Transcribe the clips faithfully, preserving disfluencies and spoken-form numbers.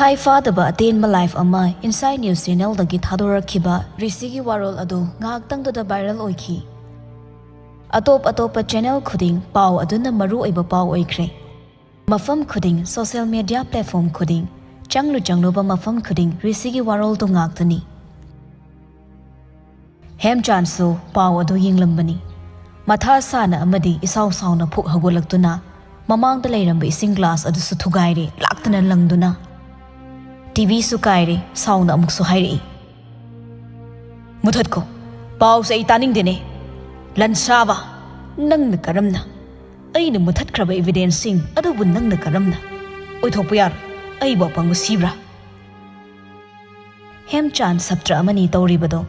ꯃꯄꯨꯡ ꯐꯥꯗꯕ ꯑꯇꯦꯟꯕ ꯂꯥꯏꯐ ꯑꯃ ꯏꯟꯁꯥꯏꯠ ꯅ꯭ꯌꯨꯁ ꯆꯦꯅꯦꯜꯗꯒꯤ ꯊꯥꯗꯣꯔꯛꯈꯤꯕ ꯔꯤꯁꯤꯒꯤ ꯋꯥꯔꯣꯜ ꯑꯗꯨ ꯉꯥꯏꯍꯥꯛꯇꯪꯗꯨꯗ ꯚꯥꯏꯔꯦꯜ ꯑꯣꯏꯈꯤ꯫ ꯑꯇꯣꯞ ꯑꯇꯣꯞꯄ ꯆꯦꯅꯦꯜ ꯈꯨꯗꯤꯡ ꯄꯥꯎ ꯑꯗꯨꯅ ꯃꯔꯨ ꯑꯣꯏꯕ ꯄꯥꯎ ꯑꯣꯏꯈ꯭ꯔꯦ꯫ ꯃꯐꯝ ꯈꯨꯗꯤꯡ, ꯁꯣꯁꯤꯌꯦꯜ ꯃꯦꯗꯤꯌꯥ ꯄ꯭ꯂꯦꯠꯐꯣꯔꯝ ꯈꯨꯗꯤꯡ, ꯆꯪꯂꯨ ꯆꯪꯂꯨꯕ ꯃꯐꯝ ꯈꯨꯗꯤꯡ ꯔꯤꯁꯤꯒꯤ ꯋꯥꯔꯣꯜꯗꯨ ꯉꯥꯛꯇꯅꯤ꯫ ꯍꯦꯝꯆꯥꯟꯁꯨ ꯄꯥꯎ ꯑꯗꯨ ꯌꯦꯡꯂꯝꯕꯅꯤ꯫ ꯃꯊꯥ ꯁꯥꯅ ꯑꯃꯗꯤ ꯏꯁꯥꯎ ꯁꯥꯎꯅ ꯐꯨꯛ ꯍꯧꯒꯠꯂꯛꯇꯨꯅ ꯃꯃꯥꯡꯗ ꯂꯩꯔꯝꯕ ꯏꯁꯤꯡ ꯒ꯭ꯂꯥꯁ ꯑꯗꯨꯁꯨ ꯊꯨꯒꯥꯏꯔꯦ, ꯂꯥꯛꯇꯅ ꯂꯪꯗꯨꯅ꯫ ꯇꯤꯚꯤꯁꯨ ꯀꯥꯏꯔꯦ, ꯁꯥꯎꯅ ꯑꯃꯨꯛꯁꯨ ꯍꯥꯏꯔꯛꯏ, "ꯃꯨꯊꯠꯈꯣ, ꯄꯥꯎꯁꯦ ꯑꯩ ꯇꯥꯅꯤꯡꯗꯦꯅꯦ꯫ ꯂꯟꯁꯥꯕ, ꯅꯪꯅ ꯀꯔꯝꯅ ꯑꯩꯅ ꯃꯨꯊꯠꯈ꯭ꯔꯕ ꯏꯚꯤꯗꯦꯟꯁꯁꯤꯡ ꯑꯗꯨꯕꯨ ꯅꯪꯅ ꯀꯔꯝꯅ ꯑꯣꯏꯊꯣꯛꯄ ꯌꯥꯔꯣꯏ? ꯑꯩꯕꯨ ꯑꯄꯪꯕ ꯁꯤꯕ꯭ꯔꯥ?" ꯍꯦꯝꯆꯥꯟ ꯁꯞꯇ꯭ꯔ ꯑꯃꯅꯤ ꯇꯧꯔꯤꯕꯗꯣ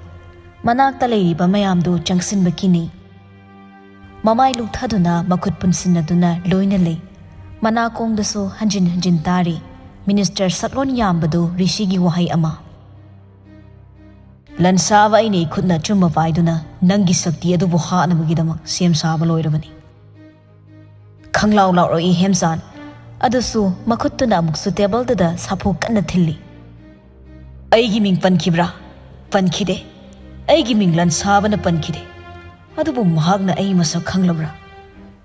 ꯃꯅꯥꯛꯇ ꯂꯩꯔꯤꯕ ꯃꯌꯥꯝꯗꯨ ꯆꯪꯁꯤꯟꯕ ꯀꯤꯅꯩ꯫ ꯃꯃꯥꯏ ꯂꯨꯛꯊꯗꯨꯅ ꯃꯈꯨꯠ ꯄꯨꯟꯁꯤꯟꯅꯗꯨꯅ ꯂꯣꯏꯅ ꯂꯩ꯫ ꯃꯅꯥꯀꯣꯡꯗꯁꯨ ꯍꯟꯖꯤꯟ ꯍꯟꯖꯤꯟ ꯇꯥꯔꯤ ꯃꯤꯅꯤꯁꯇꯔ ꯁꯛꯂꯣꯟ ꯌꯥꯝꯕꯗꯨ ꯔꯤꯁꯤꯒꯤ ꯋꯥꯍꯩ ꯑꯃ꯫ "ꯂꯟꯁꯥꯕ, ꯑꯩꯅ ꯏꯈꯨꯠꯅ ꯑꯆꯨꯝꯕ ꯄꯥꯏꯗꯨꯅ ꯅꯪꯒꯤ ꯁꯛꯇꯤ ꯑꯗꯨꯕꯨ ꯍꯥꯠꯅꯕꯒꯤꯗꯃꯛ ꯁꯦꯝ ꯁꯥꯕ ꯂꯣꯏꯔꯕꯅꯤ꯫ ꯈꯪꯂꯥꯎ ꯂꯥꯎꯔꯛꯏ ꯍꯦꯝꯆꯥꯟ꯫ ꯑꯗꯨꯁꯨ ꯃꯈꯨꯠꯇꯨꯅ ꯑꯃꯨꯛꯁꯨ ꯇꯦꯕꯜꯗꯨꯗ ꯁꯥꯐꯨ ꯀꯟꯅ ꯊꯤꯜꯂꯤ꯫ "ꯑꯩꯒꯤ ꯃꯤꯡ ꯄꯟꯈꯤꯕ꯭ꯔꯥ?" "ꯄꯟꯈꯤꯗꯦ꯫ ꯑꯩꯒꯤ ꯃꯤꯡ ꯂꯟꯁꯥꯕꯅ ꯄꯟꯈꯤꯗꯦ꯫ ꯑꯗꯨꯕꯨ ꯃꯍꯥꯛꯅ ꯑꯩ ꯃꯁꯛ ꯈꯪꯂꯕ꯭ꯔꯥ?"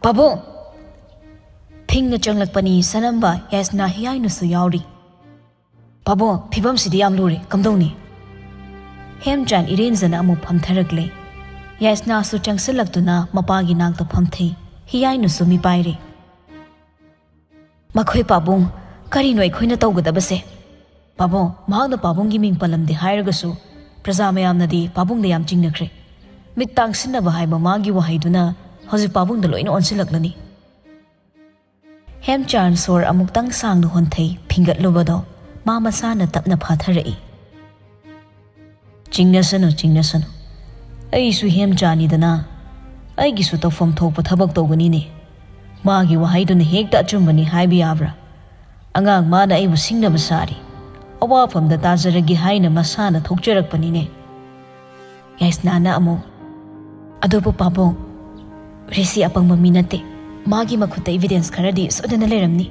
"ꯄꯥꯕꯨꯡ!" ꯐꯤꯡꯅ ꯆꯪꯂꯛꯄꯅꯤ ꯁꯅꯝꯕ, ꯌꯥꯏꯁꯅꯥ ꯍꯤꯌꯥꯏꯅꯨꯁꯨ ꯌꯥꯎꯔꯤ꯫ "ꯄꯥꯕꯨꯡ, ꯐꯤꯕꯝꯁꯤꯗꯤ ꯌꯥꯝ ꯂꯨꯔꯦ, ꯀꯝꯗꯧꯅꯤ?" ꯍꯦꯝꯆꯥꯟ ꯏꯔꯦꯟꯖꯅ ꯑꯃꯨꯛ ꯐꯝꯊꯔꯛꯂꯦ꯫ ꯌꯥꯏꯁꯅꯥꯁꯨ ꯆꯪꯁꯤꯜꯂꯛꯇꯨꯅ ꯃꯄꯥꯒꯤ ꯅꯥꯛꯇ ꯐꯝꯊꯩ꯫ ꯍꯤꯌꯥꯏꯅꯨꯁꯨ ꯃꯤꯄꯥꯏꯔꯦ꯫ "ꯃꯈꯣꯏ ꯄꯥꯕꯨꯡ, ꯀꯔꯤꯅꯣ ꯑꯩꯈꯣꯏꯅ ꯇꯧꯒꯗꯕꯁꯦ?" "ꯄꯥꯕꯨꯡ, ꯃꯍꯥꯛꯅ ꯄꯥꯕꯨꯡꯒꯤ ꯃꯤꯡ ꯄꯜꯂꯝꯗꯦ ꯍꯥꯏꯔꯒꯁꯨ ꯄ꯭ꯔꯖꯥ ꯃꯌꯥꯝꯅꯗꯤ ꯄꯥꯕꯨꯡꯗ ꯌꯥꯝ ꯆꯤꯡꯅꯈ꯭ꯔꯦ꯫ ꯃꯤꯠ ꯇꯥꯡꯁꯤꯟꯅꯕ ꯍꯥꯏꯕ ꯃꯥꯒꯤ ꯋꯥꯍꯩꯗꯨꯅ ꯍꯧꯖꯤꯛ ꯄꯥꯕꯨꯡꯗ ꯂꯣꯏꯅ ꯑꯣꯟꯁꯤꯜꯂꯛꯂꯅꯤ꯫" ꯍꯦꯝꯆꯥꯟ ꯁꯣꯔ ꯑꯃꯨꯛꯇꯪ ꯁꯥꯡꯅ ꯍꯣꯟꯊꯩ, ꯐꯤꯡꯒꯠꯂꯨꯕꯗꯣ ꯃꯥ ꯃꯁꯥꯅ ꯇꯞꯅ ꯐꯥꯊꯔꯛꯏ꯫ "ꯆꯤꯡꯅꯁꯅꯨ, ꯆꯤꯡꯅꯁꯅꯨ꯫ ꯑꯩꯁꯨ ꯍꯦꯝꯆꯥꯟꯅꯤꯗꯅ, ꯑꯩꯒꯤꯁꯨ ꯇꯧꯐꯝ ꯊꯣꯛꯄ ꯊꯕꯛ ꯇꯧꯒꯅꯤꯅꯦ꯫ ꯃꯥꯒꯤ ꯋꯥꯍꯩꯗꯨꯅ ꯍꯦꯛꯇ ꯑꯆꯨꯝꯕꯅꯤ ꯍꯥꯏꯕ ꯌꯥꯕ꯭ꯔꯥ? ꯑꯉꯥꯡ ꯃꯥꯅ ꯑꯩꯕꯨ ꯁꯤꯡꯅꯕ ꯁꯥꯔꯤ꯫ ꯑꯋꯥꯐꯝꯗ ꯇꯥꯖꯔꯒꯦ ꯍꯥꯏꯅ ꯃꯁꯥꯅ ꯊꯣꯛꯆꯔꯛꯄꯅꯤꯅꯦ꯫" ꯌꯥꯏꯁꯅꯥꯅ ꯑꯃꯨꯛ, "ꯑꯗꯨꯕꯨ ꯄꯥꯕꯨꯡ, ꯔꯤꯁꯤ ꯑꯄꯪꯕ ꯃꯤ ꯅꯠꯇꯦ꯫ ꯃꯥꯒꯤ ꯃꯈꯨꯠꯇ ꯏꯚꯤꯗꯦꯟꯁ ꯈꯔꯗꯤ ꯁꯣꯏꯗꯅ ꯂꯩꯔꯝꯅꯤ꯫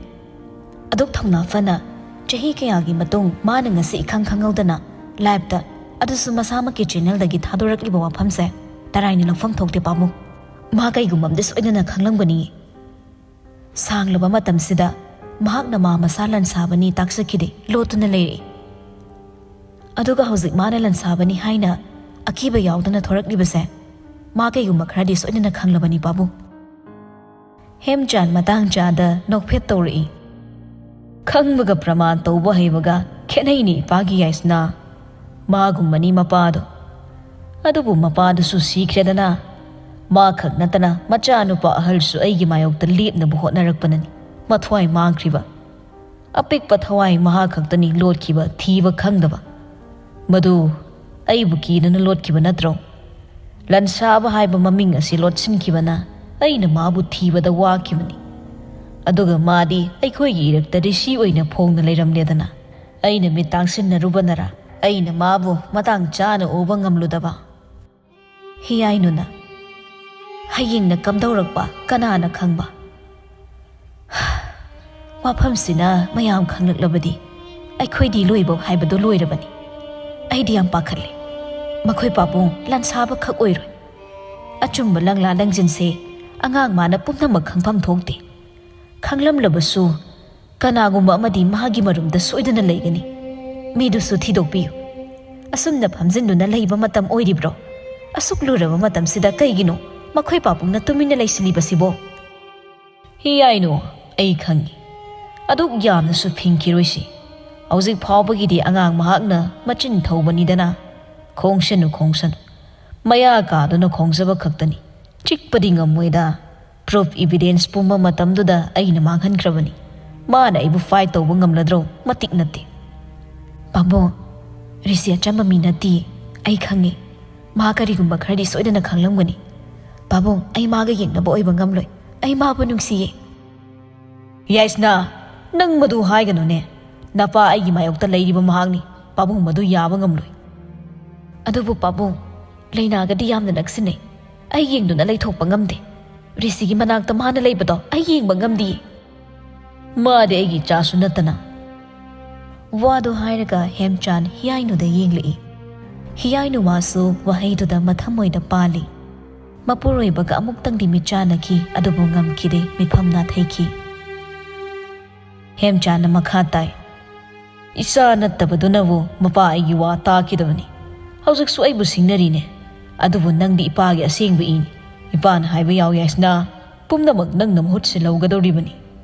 ꯑꯗꯨꯛ ꯊꯧꯅꯥ ꯐꯅ ꯆꯍꯤ ꯀꯌꯥꯒꯤ ꯃꯇꯨꯡ ꯃꯥꯅ ꯉꯁꯤ ꯏꯈꯪ ꯈꯪꯍꯧꯗꯅ ꯂꯥꯏꯞꯇ, ꯑꯗꯨꯁꯨ ꯃꯁꯥꯃꯛꯀꯤ ꯆꯦꯅꯦꯜꯗꯒꯤ ꯊꯥꯗꯣꯔꯛꯂꯤꯕ ꯋꯥꯐꯝꯁꯦ ꯇꯔꯥꯏꯅ ꯂꯧꯐꯝ ꯊꯣꯛꯇꯦ ꯄꯥꯕꯨꯡ꯫ ꯃꯥ ꯀꯩꯒꯨꯝꯕ ꯑꯃꯗꯤ ꯁꯣꯏꯗꯅ ꯈꯪꯂꯝꯒꯅꯤ꯫ ꯁꯥꯡꯂꯕ ꯃꯇꯝꯁꯤꯗ ꯃꯍꯥꯛꯅ ꯃꯥ ꯃꯁꯥ ꯂꯥꯟꯁꯥꯕꯅꯤ ꯇꯥꯛꯆꯈꯤꯗꯦ, ꯂꯣꯠꯇꯨꯅ ꯂꯩꯔꯛꯏ꯫ ꯑꯗꯨꯒ ꯍꯧꯖꯤꯛ ꯃꯥꯅ ꯂꯥꯟꯁꯥꯕꯅꯤ ꯍꯥꯏꯅ ꯑꯀꯤꯕ ꯌꯥꯎꯗꯅ ꯊꯣꯔꯛꯂꯤꯕꯁꯦ ꯃꯥ ꯀꯩꯒꯨꯝꯕ ꯈꯔꯗꯤ ꯁꯣꯏꯗꯅ ꯈꯪꯂꯕꯅꯤ ꯄꯥꯕꯨꯡ꯫ ꯍꯦꯝꯆꯥꯟ ꯃꯇꯥꯡ ꯆꯥꯗ ꯅꯣꯛꯐꯦꯠ ꯇꯧꯔꯛꯏ꯫ ꯈꯪꯕꯒ ꯄ꯭ꯔꯃꯥꯟ ꯇꯧꯕ ꯍꯩꯕꯒ ꯈꯦꯠꯅꯩꯅꯦ ꯏꯄꯥꯒꯤ ꯌꯥꯏꯁꯅꯥ꯫ ꯃꯥꯒꯨꯝꯕꯅꯤ ꯃꯄꯥꯗꯣ꯫ ꯑꯗꯨꯕꯨ ꯃꯄꯥꯗꯨꯁꯨ ꯁꯤꯈ꯭ꯔꯦꯗꯅ꯫ ꯃꯥ ꯈꯛ ꯅꯠꯇꯅ ꯃꯆꯥꯅꯨꯄꯥ ꯑꯍꯜꯁꯨ ꯑꯩꯒꯤ ꯃꯥꯌꯣꯛꯇ ꯂꯦꯞꯅꯕ ꯍꯣꯠꯅꯔꯛꯄꯅꯅꯤ ꯃꯊ꯭ꯋꯥꯏ ꯃꯥꯡꯈ꯭ꯔꯤꯕ꯫ ꯑꯄꯤꯛꯄ ꯊꯋꯥꯏ ꯃꯍꯥꯛ ꯈꯛꯇꯅꯤ ꯂꯣꯠꯈꯤꯕ, ꯊꯤꯕ ꯈꯪꯗꯕ꯫ ꯃꯗꯨ ꯑꯩꯕꯨ ꯀꯤꯗꯨꯅ ꯂꯣꯠꯈꯤꯕ ꯅꯠꯇ꯭ꯔꯣ? ꯂꯟꯁꯥꯕ ꯍꯥꯏꯕ ꯃꯃꯤꯡ ꯑꯁꯤ ꯂꯣꯠꯁꯤꯟꯈꯤꯕꯅ ꯑꯩꯅ ꯃꯥꯕꯨ ꯊꯤꯕꯗ ꯋꯥꯈꯤꯕꯅꯤ꯫ ꯑꯗꯨꯒ ꯃꯥꯗꯤ ꯑꯩꯈꯣꯏꯒꯤ ꯏꯔꯛꯇ ꯔꯤꯁꯤ ꯑꯣꯏꯅ ꯐꯣꯡꯅ ꯂꯩꯔꯝꯂꯦꯗꯅ꯫ ꯑꯩꯅ ꯃꯤꯠ ꯇꯥꯡꯁꯤꯟꯅꯔꯨꯕꯅꯔ ꯑꯩꯅ ꯃꯥꯕꯨ ꯃꯇꯥꯡ ꯆꯥꯅ ꯎꯕ ꯉꯝꯂꯨꯗꯕ꯫ ꯍꯤꯌꯥꯏꯅꯨꯅ, ꯍꯌꯦꯡꯅ ꯀꯝꯗꯧꯔꯛꯄ ꯀꯅꯥꯅ ꯈꯪꯕ? ꯋꯥꯐꯝꯁꯤꯅ ꯃꯌꯥꯝ ꯈꯪꯂꯛꯂꯕꯗꯤ ꯑꯩꯈꯣꯏꯗꯤ ꯂꯣꯏꯕ ꯍꯥꯏꯕꯗꯨ ꯂꯣꯏꯔꯕꯅꯤ꯫ ꯑꯩꯗꯤ ꯌꯥꯝ ꯄꯥꯈꯠꯂꯦ꯫ ꯃꯈꯣꯏ ꯄꯥꯕꯨꯡ ꯂꯥꯟꯁꯥꯕ ꯈꯛ ꯑꯣꯏꯔꯣꯏ꯫ ꯑꯆꯨꯝꯕ ꯂꯪꯂꯥ ꯂꯪꯖꯤꯟꯁꯦ ꯑꯉꯥꯡ ꯃꯥꯅ ꯄꯨꯝꯅꯃꯛ ꯈꯪꯐꯝ ꯊꯣꯛꯇꯦ꯫ ꯈꯪꯂꯝꯂꯕꯁꯨ ꯀꯅꯥꯒꯨꯝꯕ ꯑꯃꯗꯤ ꯃꯍꯥꯛꯀꯤ ꯃꯔꯨꯝꯗ ꯁꯣꯏꯗꯅ ꯂꯩꯒꯅꯤ꯫ ꯃꯤꯗꯨꯁꯨ ꯊꯤꯗꯣꯛꯄꯤꯌꯨ꯫ ꯑꯁꯨꯝꯅ ꯐꯝꯖꯤꯟꯗꯨꯅ ꯂꯩꯕ ꯃꯇꯝ ꯑꯣꯏꯔꯤꯕ꯭ꯔꯣ? ꯑꯁꯨꯛ ꯂꯨꯔꯕ ꯃꯇꯝꯁꯤꯗ ꯀꯩꯒꯤꯅꯣ ꯃꯈꯣꯏ ꯄꯥꯕꯨꯡꯅ ꯇꯨꯃꯤꯟꯅ ꯂꯩꯁꯤꯜꯂꯤꯕꯁꯤꯕꯣ? ꯍꯤꯌꯥꯏꯅꯨ, ꯑꯩ ꯈꯪꯏ꯫ ꯑꯗꯨꯛ ꯌꯥꯝꯅꯁꯨ ꯐꯤꯡꯈꯤꯔꯣꯏꯁꯤ꯫ ꯍꯧꯖꯤꯛ ꯐꯥꯎꯕꯒꯤꯗꯤ ꯑꯉꯥꯡ ꯃꯍꯥꯛꯅ ꯃꯆꯤꯟ ꯊꯧꯕꯅꯤꯗꯅ꯫ ꯈꯣꯡꯁꯅꯨ, ꯈꯣꯡꯁꯅꯨ꯫ ꯃꯌꯥ ꯀꯥꯗꯨꯅ ꯈꯣꯡꯖꯕ ꯈꯛꯇꯅꯤ꯫ ꯆꯤꯛꯄꯗꯤ ꯉꯝꯃꯣꯏꯗ꯫ ꯄ꯭ꯔꯨꯐ ꯏꯚꯤꯗꯦꯟꯁ ꯄꯨꯝꯕ ꯃꯇꯝꯗꯨꯗ ꯑꯩꯅ ꯃꯥꯡꯍꯟꯈ꯭ꯔꯕꯅꯤ꯫ ꯃꯥꯅ ꯑꯩꯕꯨ ꯐꯥꯏꯠ ꯇꯧꯕ ꯉꯝꯂꯗ꯭ꯔꯣ? ꯃꯇꯤꯛ ꯅꯠꯇꯦ꯫ ꯄꯥꯕꯨꯡ, ꯔꯤꯁꯤ ꯑꯆꯝꯕ ꯃꯤ ꯅꯠꯇꯦ꯫ ꯑꯩ ꯈꯪꯉꯤ꯫ ꯃꯥ ꯀꯔꯤꯒꯨꯝꯕ ꯈꯔꯗꯤ ꯁꯣꯏꯗꯅ ꯈꯪꯂꯝꯒꯅꯤ꯫ ꯄꯥꯕꯨꯡ, ꯑꯩ ꯃꯥꯒ ꯌꯦꯡꯅꯕ ꯑꯣꯏꯕ ꯉꯝꯂꯣꯏ꯫ ꯑꯩ ꯃꯥꯕꯨ ꯅꯨꯡꯁꯤꯌꯦ꯫ ꯌꯥꯏꯁꯅꯥ, ꯅꯪ ꯃꯗꯨ ꯍꯥꯏꯒꯅꯨꯅꯦ꯫ ꯅꯄꯥ ꯑꯩꯒꯤ ꯃꯥꯌꯣꯛꯇ ꯂꯩꯔꯤꯕ ꯃꯍꯥꯛꯅꯤ꯫ ꯄꯥꯕꯨꯡ, ꯃꯗꯨ ꯌꯥꯕ ꯉꯝꯂꯣꯏ꯫ ꯑꯗꯨꯕꯨ ꯄꯥꯕꯨꯡ, ꯂꯩꯅꯥꯒꯗꯤ ꯌꯥꯝꯅ ꯅꯛꯁꯤꯟꯅꯩ꯫ ꯑꯩ ꯌꯦꯡꯗꯨꯅ ꯂꯩꯊꯣꯛꯄ ꯉꯝꯗꯦ꯫ ꯔꯤꯁꯤꯒꯤ ꯃꯅꯥꯛꯇ ꯃꯥꯅ ꯂꯩꯕꯗꯣ ꯑꯩ ꯌꯦꯡꯕ ꯉꯝꯗꯤꯌꯦ꯫ ꯃꯥꯗꯤ ꯑꯩꯒꯤ ꯏꯆꯥꯁꯨ ꯅꯠꯇꯅ꯫ ꯋꯥꯗꯨ ꯍꯥꯏꯔꯒ ꯍꯦꯝꯆꯥꯟ ꯍꯤꯌꯥꯏꯅꯨꯗ ꯌꯦꯡꯂꯛꯏ꯫ ꯍꯤꯌꯥꯏꯅꯨ ꯃꯥꯁꯨ ꯋꯥꯍꯩꯗꯨꯗ ꯃꯊꯃꯣꯏꯗ ꯄꯥꯜꯂꯤ꯫ ꯃꯄꯨꯔꯣꯏꯕꯒ ꯑꯃꯨꯛꯇꯪꯗꯤ ꯃꯤꯠꯆꯥꯟꯅꯈꯤ, ꯑꯗꯨꯕꯨ ꯉꯝꯈꯤꯗꯦ, ꯃꯤꯐꯝ ꯅꯥꯊꯩꯈꯤ꯫ ꯍꯦꯝꯆꯥꯟꯅ ꯃꯈꯥ ꯇꯥꯏ, "ꯏꯆꯥ ꯅꯠꯇꯕꯗꯨꯅꯕꯨ ꯃꯄꯥ ꯑꯩꯒꯤ ꯋꯥ ꯇꯥꯈꯤꯗꯕꯅꯤ꯫ ꯍꯧꯖꯤꯛꯁꯨ ꯑꯩꯕꯨ ꯁꯤꯡꯅꯔꯤꯅꯦ꯫ ꯑꯗꯨꯕꯨ ꯅꯪꯗꯤ ꯏꯄꯥꯒꯤ ꯑꯁꯦꯡꯕ ꯏꯅꯤ꯫ ꯏꯄꯥꯅ ꯍꯥꯏꯕ ꯌꯥꯎ ꯌꯥꯏꯁꯅꯥ, ꯄꯨꯝꯅꯃꯛ ꯅꯪꯅ ꯃꯍꯨꯠ ꯁꯤꯜꯍꯧꯒꯗꯧꯔꯤꯕꯅꯤ꯫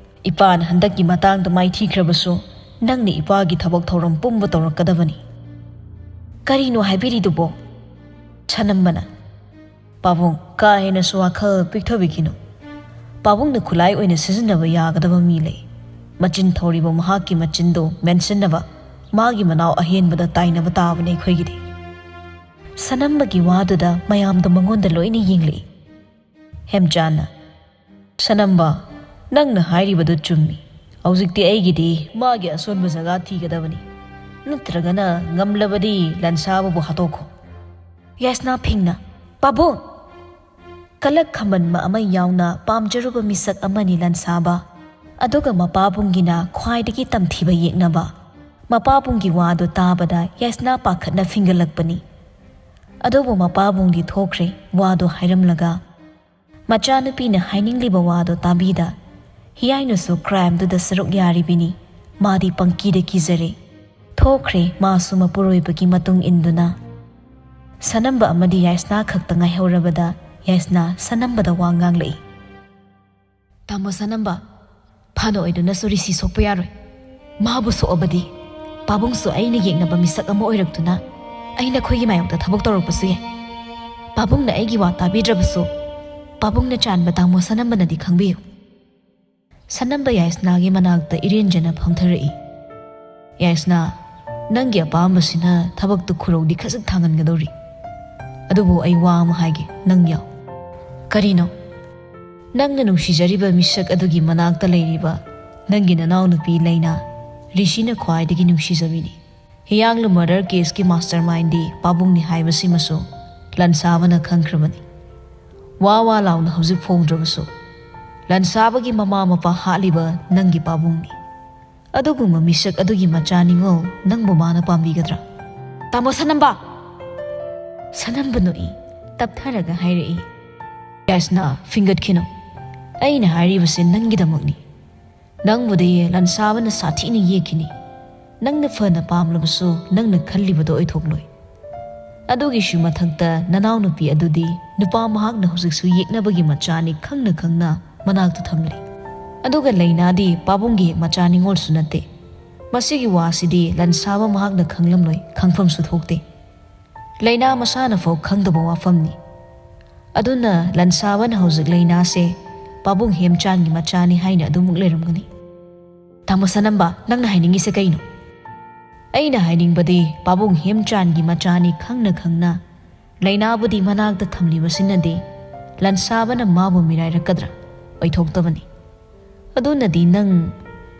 ꯏꯄꯥꯅ ꯍꯟꯗꯛꯀꯤ ꯃꯇꯥꯡꯗ ꯃꯥꯏꯊꯤꯈ꯭ꯔꯕꯁꯨ ꯅꯪꯅ ꯏꯄꯥꯒꯤ ꯊꯕꯛ ꯊꯧꯔꯝ ꯄꯨꯝꯕ ꯇꯧꯔꯛꯀꯗꯕꯅꯤ꯫" "ꯀꯔꯤꯅꯣ ꯍꯥꯏꯕꯤꯔꯤꯗꯨꯕꯣ?" ꯁꯅꯝꯕꯅ, "ꯄꯥꯕꯨꯡ, ꯀꯥ ꯍꯦꯟꯅꯁꯨ ꯋꯥꯈꯜ ꯄꯤꯛꯊꯕꯤꯈꯤꯅꯨ꯫ ꯄꯥꯕꯨꯡꯅ ꯈꯨꯠꯂꯥꯏ ꯑꯣꯏꯅ ꯁꯤꯖꯤꯟꯅꯕ ꯌꯥꯒꯗꯕ ꯃꯤ ꯂꯩ꯫ ꯃꯆꯤꯟ ꯊꯧꯔꯤꯕ ꯃꯍꯥꯛꯀꯤ ꯃꯆꯤꯟꯗꯣ ꯃꯦꯟꯁꯤꯟꯅꯕ ꯃꯥꯒꯤ ꯃꯅꯥꯎ ꯑꯍꯦꯟꯕꯗ ꯇꯥꯏꯅꯕ ꯇꯥꯕꯅꯤ ꯑꯩꯈꯣꯏꯒꯤꯗꯤ꯫" ꯁꯅꯝꯕꯒꯤ ꯋꯥꯗꯨꯗ ꯃꯌꯥꯝꯗꯣ ꯃꯉꯣꯟꯗ ꯂꯣꯏꯅ ꯌꯦꯡꯂꯛꯏ꯫ ꯍꯦꯝꯆꯥꯟꯅ, "ꯁꯅꯝꯕ, ꯅꯪꯅ ꯍꯥꯏꯔꯤꯕꯗꯨ ꯆꯨꯝꯃꯤ꯫ ꯍꯧꯖꯤꯛꯇꯤ ꯑꯩꯒꯤꯗꯤ ꯃꯥꯒꯤ ꯑꯁꯣꯟꯕ ꯖꯒꯥ ꯊꯤꯒꯗꯕꯅꯤ꯫ ꯅꯠꯇ꯭ꯔꯒꯅ ꯉꯝꯂꯕꯗꯤ ꯂꯟꯁꯥꯕꯕꯨ ꯍꯥꯠꯇꯣꯛꯈꯣ꯫" ꯌꯥꯏꯁꯅꯥ ꯐꯤꯡꯅ, "ꯄꯥꯕꯨꯡ!" ꯀꯂꯛ ꯈꯝꯕꯟꯕ ꯑꯃ ꯌꯥꯎꯅ ꯄꯥꯝꯖꯔꯨꯕ ꯃꯤꯁꯛ ꯑꯃꯅꯤ ꯂꯟꯁꯥꯕ꯫ ꯑꯗꯨꯒ ꯃꯄꯥꯕꯨꯡꯒꯤꯅ ꯈ꯭ꯋꯥꯏꯗꯒꯤ ꯇꯝꯊꯤꯕ ꯌꯦꯛꯅꯕ꯫ ꯃꯄꯥꯕꯨꯡꯒꯤ ꯋꯥꯗꯨ ꯇꯥꯕꯗ ꯌꯥꯏꯁꯅꯥ ꯄꯥꯈꯠꯅ ꯐꯤꯡꯒꯠꯂꯛꯄꯅꯤ꯫ ꯑꯗꯨꯕꯨ ꯃꯄꯥꯕꯨꯡꯗꯤ ꯊꯣꯛꯈ꯭ꯔꯦ ꯋꯥꯗꯨ ꯍꯥꯏꯔꯝꯂꯒ꯫ ꯃꯆꯥꯅꯨꯄꯤꯅ ꯍꯥꯏꯅꯤꯡꯂꯤꯕ ꯋꯥꯗꯨ ꯇꯥꯕꯤꯗ ꯍꯤꯌꯥꯏꯅꯨꯁꯨ crimeꯗꯨꯗ ꯁꯔꯨꯛ ꯌꯥꯔꯤꯕꯤꯅꯤ꯫ ꯃꯥꯗꯤ ꯄꯪꯀꯤꯗ ꯀꯤꯖꯔꯦ꯫ ꯊꯣꯛꯈ꯭ꯔꯦ ꯃꯥꯁꯨ ꯃꯄꯨꯔꯣꯏꯕꯒꯤ ꯃꯇꯨꯡ ꯏꯟꯗꯨꯅ꯫ ꯁꯅꯝꯕ ꯑꯃꯗꯤ ꯌꯥꯏꯁꯅꯥ ꯈꯛꯇ ꯉꯥꯏꯍꯧꯔꯕꯗ ꯌꯥꯏꯁꯅꯥ ꯁꯅꯝꯕꯗ ꯋꯥ ꯉꯥꯡꯂꯛꯏ꯫ "ꯇꯥꯃꯣ ꯁꯅꯝꯕ, ꯐꯅ ꯑꯣꯏꯗꯨꯅꯁꯨ ꯔꯤꯁꯤ ꯁꯣꯛꯄ ꯌꯥꯔꯣꯏ꯫ ꯃꯥꯕꯨ ꯁꯣꯛꯑꯕꯗꯤ ꯄꯥꯕꯨꯡꯁꯨ ꯑꯩꯅ ꯌꯦꯛꯅꯕ ꯃꯤꯁꯛ ꯑꯃ ꯑꯣꯏꯔꯛꯇꯨꯅ ꯑꯩ ꯅꯈꯣꯏꯒꯤ ꯃꯥꯌꯣꯛꯇ ꯊꯕꯛ ꯇꯧꯔꯛꯄꯁꯨ ꯌꯥꯏ꯫ ꯄꯥꯕꯨꯡꯅ ꯑꯩꯒꯤ ꯋꯥ ꯇꯥꯕꯤꯗ꯭ꯔꯕꯁꯨ ꯄꯥꯕꯨꯡꯅ ꯆꯥꯟꯕ ꯇꯥꯃꯣ ꯁꯅꯝꯕꯅꯗꯤ ꯈꯪꯕꯤꯌꯨ꯫" ꯁꯅꯝꯕ ꯌꯥꯏꯁꯅꯥꯒꯤ ꯃꯅꯥꯛꯇ ꯏꯔꯦꯟꯖꯅ ꯐꯝꯊꯔꯛꯏ꯫ "ꯌꯥꯏꯁꯅꯥ, ꯅꯪꯒꯤ ꯑꯄꯥꯝꯕꯁꯤꯅ ꯊꯕꯛꯇꯨ ꯈꯨꯔꯧꯗꯤ ꯈꯖꯤꯛ ꯊꯥꯡꯍꯟꯒꯗꯧꯔꯤ꯫ ꯑꯗꯨꯕꯨ ꯑꯩ ꯋꯥ ꯑꯃ ꯍꯥꯏꯒꯦ, ꯅꯪ ꯌꯥꯎ꯫" "ꯀꯔꯤꯅꯣ?" "ꯅꯪꯅ ꯅꯨꯡꯁꯤꯖꯔꯤꯕ ꯃꯤꯁꯛ ꯑꯗꯨꯒꯤ ꯃꯅꯥꯛꯇ ꯂꯩꯔꯤꯕ ꯅꯪꯒꯤ ꯅꯅꯥꯎꯅꯨꯄꯤ ꯂꯩꯅꯥ, ꯔꯤꯁꯤꯅ ꯈ꯭ꯋꯥꯏꯗꯒꯤ ꯅꯨꯡꯁꯤꯖꯕꯤꯅꯤ꯫ ꯍꯤꯌꯥꯡꯂꯨ murder caseꯀꯤ mastermindꯗꯤ ꯄꯥꯕꯨꯡꯅꯤ ꯍꯥꯏꯕꯁꯤꯃꯁꯨ ꯂꯟꯁꯥꯕꯅ ꯈꯪꯈ꯭ꯔꯕꯅꯤ꯫ ꯋꯥ ꯋꯥ ꯂꯥꯎꯅ ꯍꯧꯖꯤꯛ ꯐꯣꯡꯗ꯭ꯔꯕꯁꯨ ꯂꯟꯁꯥꯕꯒꯤ ꯃꯃꯥ ꯃꯄꯥ ꯍꯥꯠꯂꯤꯕ ꯅꯪꯒꯤ ꯄꯥꯕꯨꯡꯅꯤ꯫ ꯑꯗꯨꯒꯨꯝꯕ ꯃꯤꯁꯛ ꯑꯗꯨꯒꯤ ꯃꯆꯥ ꯅꯤꯉꯣꯜ ꯅꯪꯕꯨ ꯃꯥꯅ ꯄꯥꯝꯕꯤꯒꯗ꯭ꯔꯥ? ꯇꯥꯃꯣ ꯁꯅꯝꯕ! ꯁꯅꯝꯕ ꯅꯣꯛꯏ, ꯇꯞꯊꯔꯒ ꯍꯥꯏꯔꯛꯏ꯫ ꯌꯥꯏꯁꯅꯥ, ꯐꯤꯡꯒꯠꯈꯤꯅꯨ꯫ ꯑꯩꯅ ꯍꯥꯏꯔꯤꯕꯁꯦ ꯅꯪꯒꯤꯗꯃꯛꯅꯤ꯫ ꯅꯪꯕꯨꯗꯤ ꯂꯟꯁꯥꯕꯅ ꯁꯥꯊꯤꯅ ꯌꯦꯛꯈꯤꯅꯤ꯫ ꯅꯪꯅ ꯐꯅ ꯄꯥꯝꯂꯕꯁꯨ ꯅꯪꯅ ꯈꯜꯂꯤꯕꯗꯣ ꯑꯣꯏꯊꯣꯛꯂꯣꯏ꯫ ꯑꯗꯨꯒꯤꯁꯨ ꯃꯊꯛꯇ ꯅꯅꯥꯎꯅꯨꯄꯤ ꯑꯗꯨꯗꯤ ꯅꯨꯄꯥ ꯃꯍꯥꯛꯅ ꯍꯧꯖꯤꯛꯁꯨ ꯌꯦꯛꯅꯕꯒꯤ ꯃꯆꯥꯅꯤ ꯈꯪꯅ ꯈꯪꯅ ꯃꯅꯥꯛꯇ ꯊꯝꯂꯤ꯫ ꯑꯗꯨꯒ ꯂꯩꯅꯥꯗꯤ ꯄꯥꯕꯨꯡꯒꯤ ꯍꯦꯛ ꯃꯆꯥ ꯅꯤꯉꯣꯜꯁꯨ ꯅꯠꯇꯦ꯫ ꯃꯁꯤꯒꯤ ꯋꯥꯁꯤꯗꯤ ꯂꯟꯁꯥꯕ ꯃꯍꯥꯛꯅ ꯈꯪꯂꯝꯂꯣꯏ, ꯈꯪꯐꯝꯁꯨ ꯊꯣꯛꯇꯦ꯫ ꯂꯩꯅꯥ ꯃꯁꯥꯅ ꯐꯥꯎ ꯈꯪꯗꯕ ꯋꯥꯐꯝꯅꯤ꯫ ꯑꯗꯨꯅ ꯂꯟꯁꯥꯕꯅ ꯍꯧꯖꯤꯛ ꯂꯩꯅꯥꯁꯦ ꯄꯥꯕꯨꯡ ꯍꯦꯝꯆꯥꯟꯒꯤ ꯃꯆꯥꯅꯤ ꯍꯥꯏꯅ ꯑꯗꯨꯃꯨꯛ ꯂꯩꯔꯝꯒꯅꯤ꯫ ꯇꯥꯃꯣ ꯁꯅꯝꯕ, ꯅꯪꯅ ꯍꯥꯏꯅꯤꯡꯉꯤꯁꯦ ꯀꯩꯅꯣ? ꯑꯩꯅ ꯍꯥꯏꯅꯤꯡꯕꯗꯤ ꯄꯥꯕꯨꯡ ꯍꯦꯝꯆꯥꯟꯒꯤ ꯃꯆꯥꯅꯤ ꯈꯪꯅ ꯈꯪꯅ ꯂꯩꯅꯥꯕꯨꯗꯤ ꯃꯅꯥꯛꯇ ꯊꯝꯂꯤꯕꯁꯤꯅꯗꯤ ꯂꯟꯁꯥꯕꯅ ꯃꯥꯕꯨ ꯃꯤꯔꯥꯏꯔꯛꯀꯗ꯭ꯔꯥ? ꯑꯣꯏꯊꯣꯛꯇꯕꯅꯤ꯫ ꯑꯗꯨꯅꯗꯤ ꯅꯪ,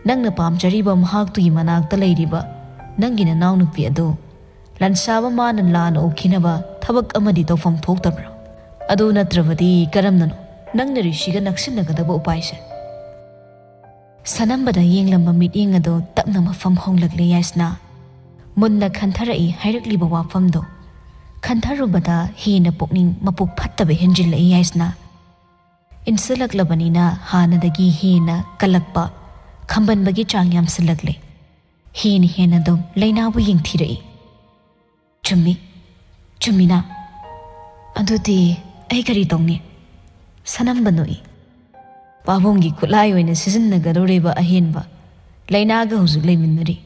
ꯅꯪꯅ ꯄꯥꯝꯖꯔꯤꯕ ꯃꯍꯥꯛꯇꯨꯒꯤ ꯃꯅꯥꯛꯇ ꯂꯩꯔꯤꯕ ꯅꯪꯒꯤ ꯅꯅꯥꯎꯅꯨꯄꯤ ꯑꯗꯨ ꯂꯟꯁꯥꯕ ꯃꯥꯅ ꯂꯥꯟꯅ ꯎꯈꯤꯅꯕ ꯊꯕꯛ ꯑꯃꯗꯤ ꯇꯧꯐꯝ ꯊꯣꯛꯇꯕ꯭ꯔꯥ? ꯑꯗꯨ ꯅꯠꯇ꯭ꯔꯕꯗꯤ ꯀꯔꯝꯅꯅꯣ ꯅꯪꯅ ꯔꯤꯁꯤꯒ ꯅꯛꯁꯤꯟꯅꯒꯗꯕ ꯎꯄꯥꯏꯁꯦ? ꯁꯅꯝꯕꯗ ꯌꯦꯡꯂꯝꯕ ꯃꯤꯠꯌꯦꯡ ꯑꯗꯨ ꯇꯞꯅ ꯃꯐꯝ ꯍꯣꯡꯂꯛꯂꯦ ꯌꯥꯏꯁꯅꯥ꯫ ꯃꯨꯟꯅ ꯈꯟꯊꯔꯛꯏ ꯍꯥꯏꯔꯛꯂꯤꯕ ꯋꯥꯐꯝꯗꯣ꯫ ꯈꯟꯊꯔꯨꯕꯗ ꯍꯦꯟꯅ ꯄꯨꯛꯅꯤꯡ ꯃꯄꯨꯛ ꯐꯠꯇꯕ ꯍꯦꯟꯖꯤꯜꯂꯛꯏ ꯌꯥꯏꯁꯅꯥ꯫ ꯏꯟꯁꯤꯜꯂꯛꯂꯕꯅꯤꯅ ꯍꯥꯟꯅꯗꯒꯤ ꯍꯦꯟꯅ ꯀꯜꯂꯛꯄ, ꯈꯝꯕꯟꯕꯒꯤ ꯆꯥꯡ ꯌꯥꯝꯁꯤꯜꯂꯛꯂꯦ꯫ ꯍꯦꯟꯅ ꯍꯦꯟꯅ ꯑꯗꯨꯝ ꯂꯩꯅꯥꯕꯨ ꯌꯦꯡꯊꯤꯔꯛꯏ꯫ ꯆꯨꯝꯃꯤ, ꯆꯨꯝꯃꯤꯅ꯫ ꯑꯗꯨꯗꯤ ꯑꯩ ꯀꯔꯤ ꯇꯧꯅꯤ? ꯁꯅꯝꯕ ꯅꯣꯛꯏ꯫ ꯄꯥꯕꯨꯡꯒꯤ ꯈꯨꯠꯂꯥꯏ ꯑꯣꯏꯅ ꯁꯤꯖꯤꯟꯅꯒꯗꯧꯔꯤꯕ ꯑꯍꯦꯟꯕ ꯂꯩꯅꯥꯒ ꯍꯧꯖꯤꯛ ꯂꯩꯃꯤꯟꯅꯔꯤ꯫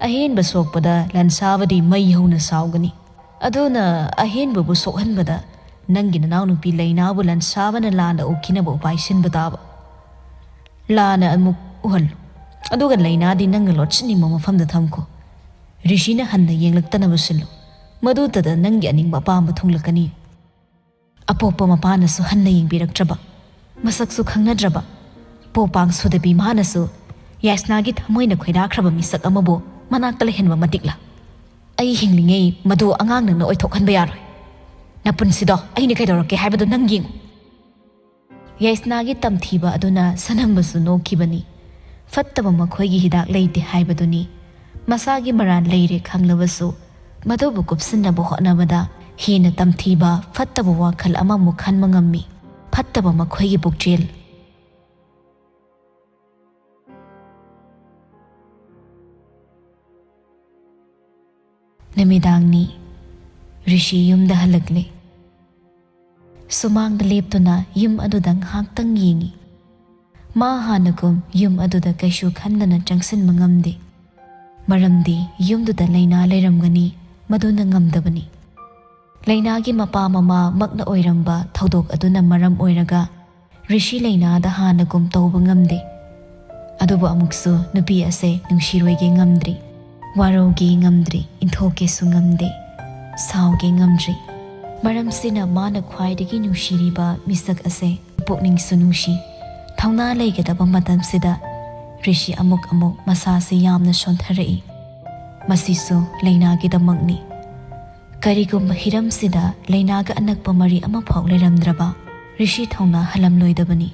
ꯑꯍꯦꯟꯕ ꯁꯣꯛꯄꯗ ꯂꯟꯁꯥꯕꯗꯤ ꯃꯩ ꯍꯧꯅ ꯁꯥꯎꯒꯅꯤ꯫ ꯑꯗꯨꯅ ꯑꯍꯦꯟꯕꯕꯨ ꯁꯣꯛꯍꯟꯕꯗ ꯅꯪꯒꯤ ꯅꯅꯥꯎꯅꯨꯄꯤ ꯂꯩꯅꯥꯕꯨ ꯂꯟꯁꯥꯕꯅ ꯂꯥꯟꯅ ꯎꯈꯤꯅꯕ ꯎꯄꯥꯏ ꯁꯤꯟꯕ ꯇꯥꯕ꯫ ꯂꯥꯟꯅ ꯑꯃꯨꯛ ꯎꯍꯜꯂꯨ꯫ ꯑꯗꯨꯒ ꯂꯩꯅꯥꯗꯤ ꯅꯪꯅ ꯂꯣꯠꯁꯤꯟꯅꯤꯡꯕ ꯃꯐꯝꯗ ꯊꯝꯈꯣ꯫ ꯔꯤꯁꯤꯅ ꯍꯟꯅ ꯌꯦꯡꯂꯛꯇꯅꯕ ꯁꯤꯜꯂꯨ꯫ ꯃꯗꯨꯇꯗ ꯅꯪꯒꯤ ꯑꯅꯤꯡꯕ ꯑꯄꯥꯝꯕ ꯊꯨꯡꯂꯛꯀꯅꯤ꯫ ꯑꯄꯣꯛꯄ ꯃꯄꯥꯅꯁꯨ ꯍꯟꯅ ꯌꯦꯡꯕꯤꯔꯛꯇ꯭ꯔꯕ, ꯃꯁꯛꯁꯨ ꯈꯪꯅꯗ꯭ꯔꯕ, ꯄꯣꯄꯥꯡ ꯁꯨꯗꯕꯤ ꯃꯥꯅꯁꯨ ꯌꯥꯏꯁꯅꯥꯒꯤ ꯊꯃꯣꯏꯅ ꯈꯣꯏꯔꯥꯈ꯭ꯔꯕ ꯃꯤꯁꯛ ꯑꯃꯕꯨ ꯃꯅꯥꯛꯇ ꯂꯩꯍꯟꯕ ꯃꯇꯤꯛꯂꯥ? ꯑꯩ ꯍꯤꯡꯂꯤꯉꯩ ꯃꯗꯨ ꯑꯉꯥꯡ ꯅꯪꯅ ꯑꯣꯏꯊꯣꯛꯍꯟꯕ ꯌꯥꯔꯣꯏ꯫ ꯅꯄꯨꯟꯁꯤꯗꯣ ꯑꯩꯅ ꯀꯩꯗꯧꯔꯛꯀꯦ ꯍꯥꯏꯕꯗꯨ ꯅꯪ ꯌꯦꯡꯉꯨ꯫ ꯌꯥꯏꯁꯅꯥꯒꯤ ꯇꯝꯊꯤꯕ ꯑꯗꯨꯅ ꯁꯅꯝꯕꯁꯨ ꯅꯣꯛꯈꯤꯕꯅꯤ꯫ ꯐꯠꯇꯕ ꯃꯈꯣꯏꯒꯤ ꯍꯤꯗꯥꯛ ꯂꯩꯇꯦ ꯍꯥꯏꯕꯗꯨꯅꯤ꯫ ꯃꯁꯥꯒꯤ ꯃꯔꯥꯜ ꯂꯩꯔꯦ ꯈꯪꯂꯕꯁꯨ, ꯃꯗꯨꯕꯨ ꯀꯨꯞꯁꯤꯟꯅꯕ ꯍꯣꯠꯅꯕꯗ ꯍꯦꯟꯅ ꯇꯝꯊꯤꯕ ꯐꯠꯇꯕ ꯋꯥꯈꯜ ꯑꯃꯃꯨꯛ ꯈꯟꯕ ꯉꯝꯃꯤ꯫ ꯐꯠꯇꯕ ꯃꯈꯣꯏꯒꯤ ꯄꯨꯛꯆꯦꯜ꯫ ꯅꯨꯃꯤꯗꯥꯡꯅꯤ꯫ ꯔꯤꯁꯤ ꯌꯨꯝꯗ ꯍꯜꯂꯛꯂꯦ꯫ ꯁꯨꯃꯥꯡꯗ ꯂꯦꯞꯇꯨꯅ ꯌꯨꯝ ꯑꯗꯨꯗ ꯉꯥꯏꯍꯥꯛꯇꯪ ꯌꯦꯡꯉꯤ꯫ ꯃꯥ ꯍꯥꯟꯅꯒꯨꯝ ꯌꯨꯝ ꯑꯗꯨꯗ ꯀꯩꯁꯨ ꯈꯟꯗꯅ ꯆꯪꯁꯤꯟꯕ ꯉꯝꯗꯦ꯫ ꯃꯔꯝꯗꯤ ꯌꯨꯝꯗꯨꯗ ꯂꯩꯅꯥ ꯂꯩꯔꯝꯒꯅꯤ, ꯃꯗꯨꯅ ꯉꯝꯗꯕꯅꯤ꯫ ꯂꯩꯅꯥꯒꯤ ꯃꯄꯥ ꯃꯃꯥꯃꯛꯅ ꯑꯣꯏꯔꯝꯕ ꯊꯧꯗꯣꯛ ꯑꯗꯨꯅ ꯃꯔꯝ ꯑꯣꯏꯔꯒ ꯔꯤꯁꯤ ꯂꯩꯅꯥꯗ ꯍꯥꯟꯅꯒꯨꯝ ꯇꯧꯕ ꯉꯝꯗꯦ꯫ ꯑꯗꯨꯕꯨ ꯑꯃꯨꯛꯁꯨ ꯅꯨꯄꯤ ꯑꯁꯦ ꯅꯨꯡꯁꯤꯔꯣꯏꯒꯦ ꯉꯝꯗ꯭ꯔꯤ, ꯋꯥꯔꯧꯒꯦ ꯉꯝꯗ꯭ꯔꯤ, ꯏꯟꯊꯣꯛꯀꯦꯁꯨ ꯉꯝꯗꯦ, ꯁꯥꯎꯒꯦ ꯉꯝꯗ꯭ꯔꯤ꯫ ꯃꯔꯝꯁꯤꯅ ꯃꯥꯅ ꯈ꯭ꯋꯥꯏꯗꯒꯤ ꯅꯨꯡꯁꯤꯔꯤꯕ ꯃꯤꯁꯛ ꯑꯁꯦ ꯄꯨꯛꯅꯤꯡꯁꯨ ꯅꯨꯡꯁꯤ꯫ ꯊꯧꯅꯥ ꯂꯩꯒꯗꯕ ꯃꯇꯝꯁꯤꯗ ꯔꯤꯁꯤ ꯑꯃꯨꯛ ꯑꯃꯨꯛ ꯃꯁꯥꯁꯤ ꯌꯥꯝꯅ ꯁꯣꯟꯊꯔꯛꯏ꯫ ꯃꯁꯤꯁꯨ ꯂꯩꯅꯥꯒꯤꯗꯃꯛꯅꯤ꯫ ꯀꯔꯤꯒꯨꯝꯕ ꯍꯤꯔꯝꯁꯤꯗ ꯂꯩꯅꯥꯒ ꯑꯅꯛꯄ ꯃꯔꯤ ꯑꯃꯐꯥꯎ ꯂꯩꯔꯝꯗ꯭ꯔꯕ ꯔꯤꯁꯤ ꯊꯧꯅꯥ ꯍꯜꯂꯝꯂꯣꯏꯗꯕꯅꯤ꯫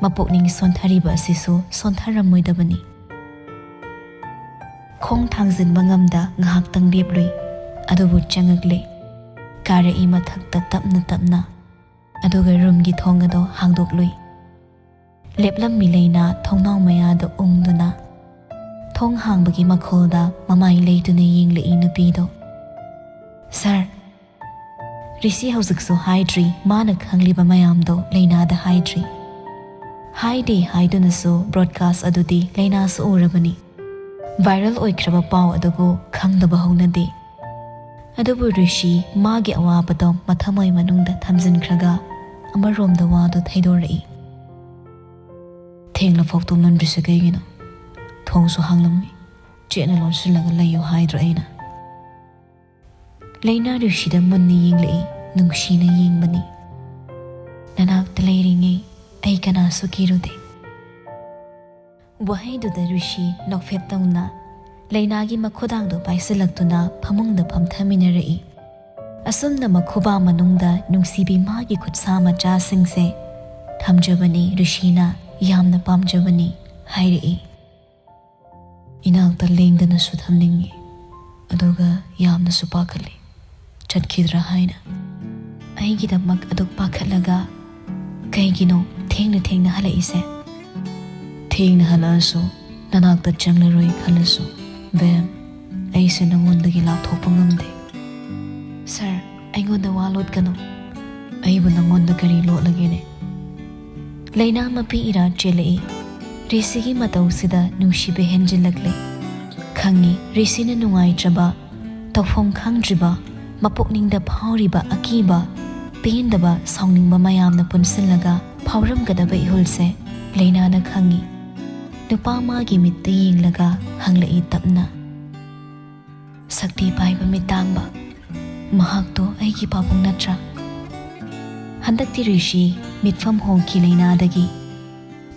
ꯃꯄꯨꯛꯅꯤꯡ ꯁꯣꯟꯊꯔꯤꯕ ꯑꯁꯤꯁꯨ ꯁꯣꯟꯊꯔꯝꯃꯣꯏꯗꯕꯅꯤ꯫ ꯈꯣꯡ ꯊꯥꯡꯖꯤꯟꯕ ꯉꯝꯗ ꯉꯥꯏꯍꯥꯛꯇꯪ ꯂꯦꯞꯂꯨꯏ꯫ ꯑꯗꯨꯕꯨ ꯆꯪꯉꯛꯂꯦ꯫ ꯀꯥꯔꯛꯏ ꯃꯊꯛꯇ ꯇꯞꯅ ꯇꯞꯅ꯫ ꯑꯗꯨꯒ ꯔꯨꯝꯒꯤ ꯊꯣꯡ ꯑꯗꯨ ꯍꯥꯡꯗꯣꯛꯂꯨꯏ꯫ ꯂꯦꯞꯂꯝꯃꯤ ꯂꯩꯅꯥ ꯊꯣꯡꯅꯥꯎ ꯃꯌꯥꯗ ꯎꯪꯗꯨꯅ ꯊꯣꯡ ꯍꯥꯡꯕꯒꯤ ꯃꯈꯣꯜꯗ ꯃꯃꯥꯏ ꯂꯩꯗꯨꯅ ꯌꯦꯡꯂꯛꯏ ꯅꯨꯄꯤꯗꯣ꯫ "ꯁꯥꯔ!" ꯔꯤꯁꯤ ꯍꯧꯖꯤꯛꯁꯨ ꯍꯥꯏꯗ꯭ꯔꯤ ꯃꯥꯅ ꯈꯪꯂꯤꯕ ꯃꯌꯥꯝꯗꯣ ꯂꯩꯅꯥꯗ ꯍꯥꯏꯗ꯭ꯔꯤ꯫ ꯍꯥꯏꯗꯦ ꯍꯥꯏꯗꯨꯅꯁꯨ ꯕ꯭ꯔꯣꯗꯀꯥꯁ ꯑꯗꯨꯗꯤ ꯂꯩꯅꯥꯁꯨ ꯎꯔꯕꯅꯤ꯫ ꯚꯥꯏꯔꯦꯜ ꯑꯣꯏꯈ꯭ꯔꯕ ꯄꯥꯎ ꯑꯗꯨꯕꯨ ꯈꯪꯗꯕ ꯍꯧꯅꯗꯦ꯫ ꯑꯗꯨꯕꯨ ꯔꯤꯁꯤ ꯃꯥꯒꯤ ꯑꯋꯥꯕꯗꯣ ꯃꯊꯃꯣꯏ ꯃꯅꯨꯡꯗ ꯊꯝꯖꯤꯟꯈ꯭ꯔꯒ ꯑꯃꯔꯣꯝꯗ ꯋꯥꯗꯣ ꯊꯩꯗꯣꯔꯛꯏ꯫ "ꯊꯦꯡꯂꯐꯥꯎ ꯇꯨꯝꯂꯝꯗ꯭ꯔꯤꯁꯦ ꯀꯩꯒꯤꯅꯣ? ꯊꯣꯡꯁꯨ ꯍꯥꯡꯂꯝꯃꯤ, ꯆꯦꯠꯅ ꯂꯣꯟꯁꯤꯜꯂꯒ ꯂꯩꯌꯨ ꯍꯥꯏꯗ꯭ꯔꯣ ꯑꯩꯅ?" ꯂꯩꯅꯥ ꯔꯤꯁꯤꯗ ꯃꯨꯟꯅ ꯌꯦꯡꯂꯛꯏ, ꯅꯨꯡꯁꯤꯅ ꯌꯦꯡꯕꯅꯤ꯫ "ꯅꯅꯥꯛꯇ ꯂꯩꯔꯤꯉꯩ ꯑꯩ ꯀꯅꯥꯁꯨ ꯀꯤꯔꯨꯗꯦ"꯫ ꯋꯥꯍꯩꯗꯨꯗ ꯔꯤꯁꯤ ꯅꯣꯛꯐꯦꯠ ꯇꯧꯅ ꯂꯩꯅꯥꯒꯤ ꯃꯈꯨꯗꯥꯡꯗꯨ ꯄꯥꯏꯁꯤꯜꯂꯛꯇꯨꯅ ꯐꯃꯨꯡꯗ ꯐꯝꯊꯃꯤꯟꯅꯔꯛꯏ꯫ ꯑꯁꯨꯝꯅ ꯃꯈꯨꯕꯥ ꯃꯅꯨꯡꯗ ꯅꯨꯡꯁꯤꯕꯤ ꯃꯥꯒꯤ ꯈꯨꯠꯁꯥ ꯃꯆꯥꯁꯤꯡꯁꯦ ꯊꯝꯖꯕꯅꯤ ꯔꯤꯁꯤꯅ, ꯌꯥꯝꯅ ꯄꯥꯝꯖꯕꯅꯤ꯫ ꯍꯥꯏꯔꯛꯏ꯫ ꯏꯅꯥꯛꯇ ꯂꯦꯡꯗꯅꯁꯨ ꯊꯝꯅꯤꯡꯏ, ꯑꯗꯨꯒ ꯌꯥꯝꯅꯁꯨ ꯄꯥꯈꯠꯂꯤ꯫ ꯆꯠꯈꯤꯗ꯭ꯔꯥ ꯍꯥꯏꯅ꯫ ꯑꯩꯒꯤꯗꯃꯛ ꯑꯗꯨꯛ ꯄꯥꯈꯠꯂꯒ ꯀꯩꯒꯤꯅꯣ ꯊꯦꯡꯅ ꯊꯦꯡꯅ ꯍꯜꯂꯛꯏꯁꯦ? ꯊꯦꯡꯅ ꯍꯜꯂꯛꯑꯁꯨ ꯅꯅꯥꯛꯇ ꯆꯪꯂꯔꯣꯏ ꯈꯜꯂꯁꯨ, ꯕꯦꯝ, ꯑꯩꯁꯦ ꯅꯉꯣꯟꯗꯒꯤ ꯂꯥꯞꯊꯣꯛꯄ ꯉꯝꯗꯦ꯫ ꯁꯥꯔ, ꯑꯩꯉꯣꯟꯗ ꯋꯥ ꯂꯣꯠꯀꯅꯨ꯫ ꯑꯩꯕꯨ ꯅꯉꯣꯟꯗ ꯀꯔꯤ ꯂꯣꯠꯂꯒꯦꯅꯦ? ꯂꯩꯅꯥ ꯃꯄꯤ ꯏꯔꯥ ꯆꯦꯜꯂꯛꯏ꯫ ꯔꯤꯁꯤꯒꯤ ꯃꯇꯧꯁꯤꯗ ꯅꯨꯡꯁꯤꯕ ꯍꯦꯟꯖꯤꯜꯂꯛꯂꯦ꯫ ꯈꯪꯉꯤ, ꯔꯤꯁꯤꯅ ꯅꯨꯡꯉꯥꯏꯇ꯭ꯔꯕ, ꯇꯧꯐꯝ ꯈꯪꯗ꯭ꯔꯤꯕ, ꯃꯄꯨꯛꯅꯤꯡꯗ ꯐꯥꯎꯔꯤꯕ ꯑꯀꯤꯕ, ꯄꯦꯟꯗꯕ, ꯁꯥꯎꯅꯤꯡꯕ ꯃꯌꯥꯝꯅ ꯄꯨꯟꯁꯤꯜꯂꯒ ꯐꯥꯎꯔꯝꯒꯗꯕ ꯏꯍꯨꯜꯁꯦ ꯂꯩꯅꯥꯅ ꯈꯪꯉꯤ꯫ ꯅꯨꯄꯥ ꯃꯥꯒꯤ ꯃꯤꯠꯇ ꯌꯦꯡꯂꯒ ꯍꯪꯂꯛꯏ ꯇꯞꯅ, "ꯁꯛꯇꯤ ꯄꯥꯏꯕ ꯃꯤꯇꯥꯡꯕ, ꯃꯍꯥꯛꯇꯣ ꯑꯩꯒꯤ ꯄꯥꯕꯨꯡ ꯅꯠꯇ꯭ꯔꯥ?" ꯍꯟꯗꯛꯇꯤ ꯔꯤꯁꯤ ꯃꯤꯠꯐꯝ ꯍꯣꯡꯈꯤ ꯂꯩꯅꯥꯗꯒꯤ꯫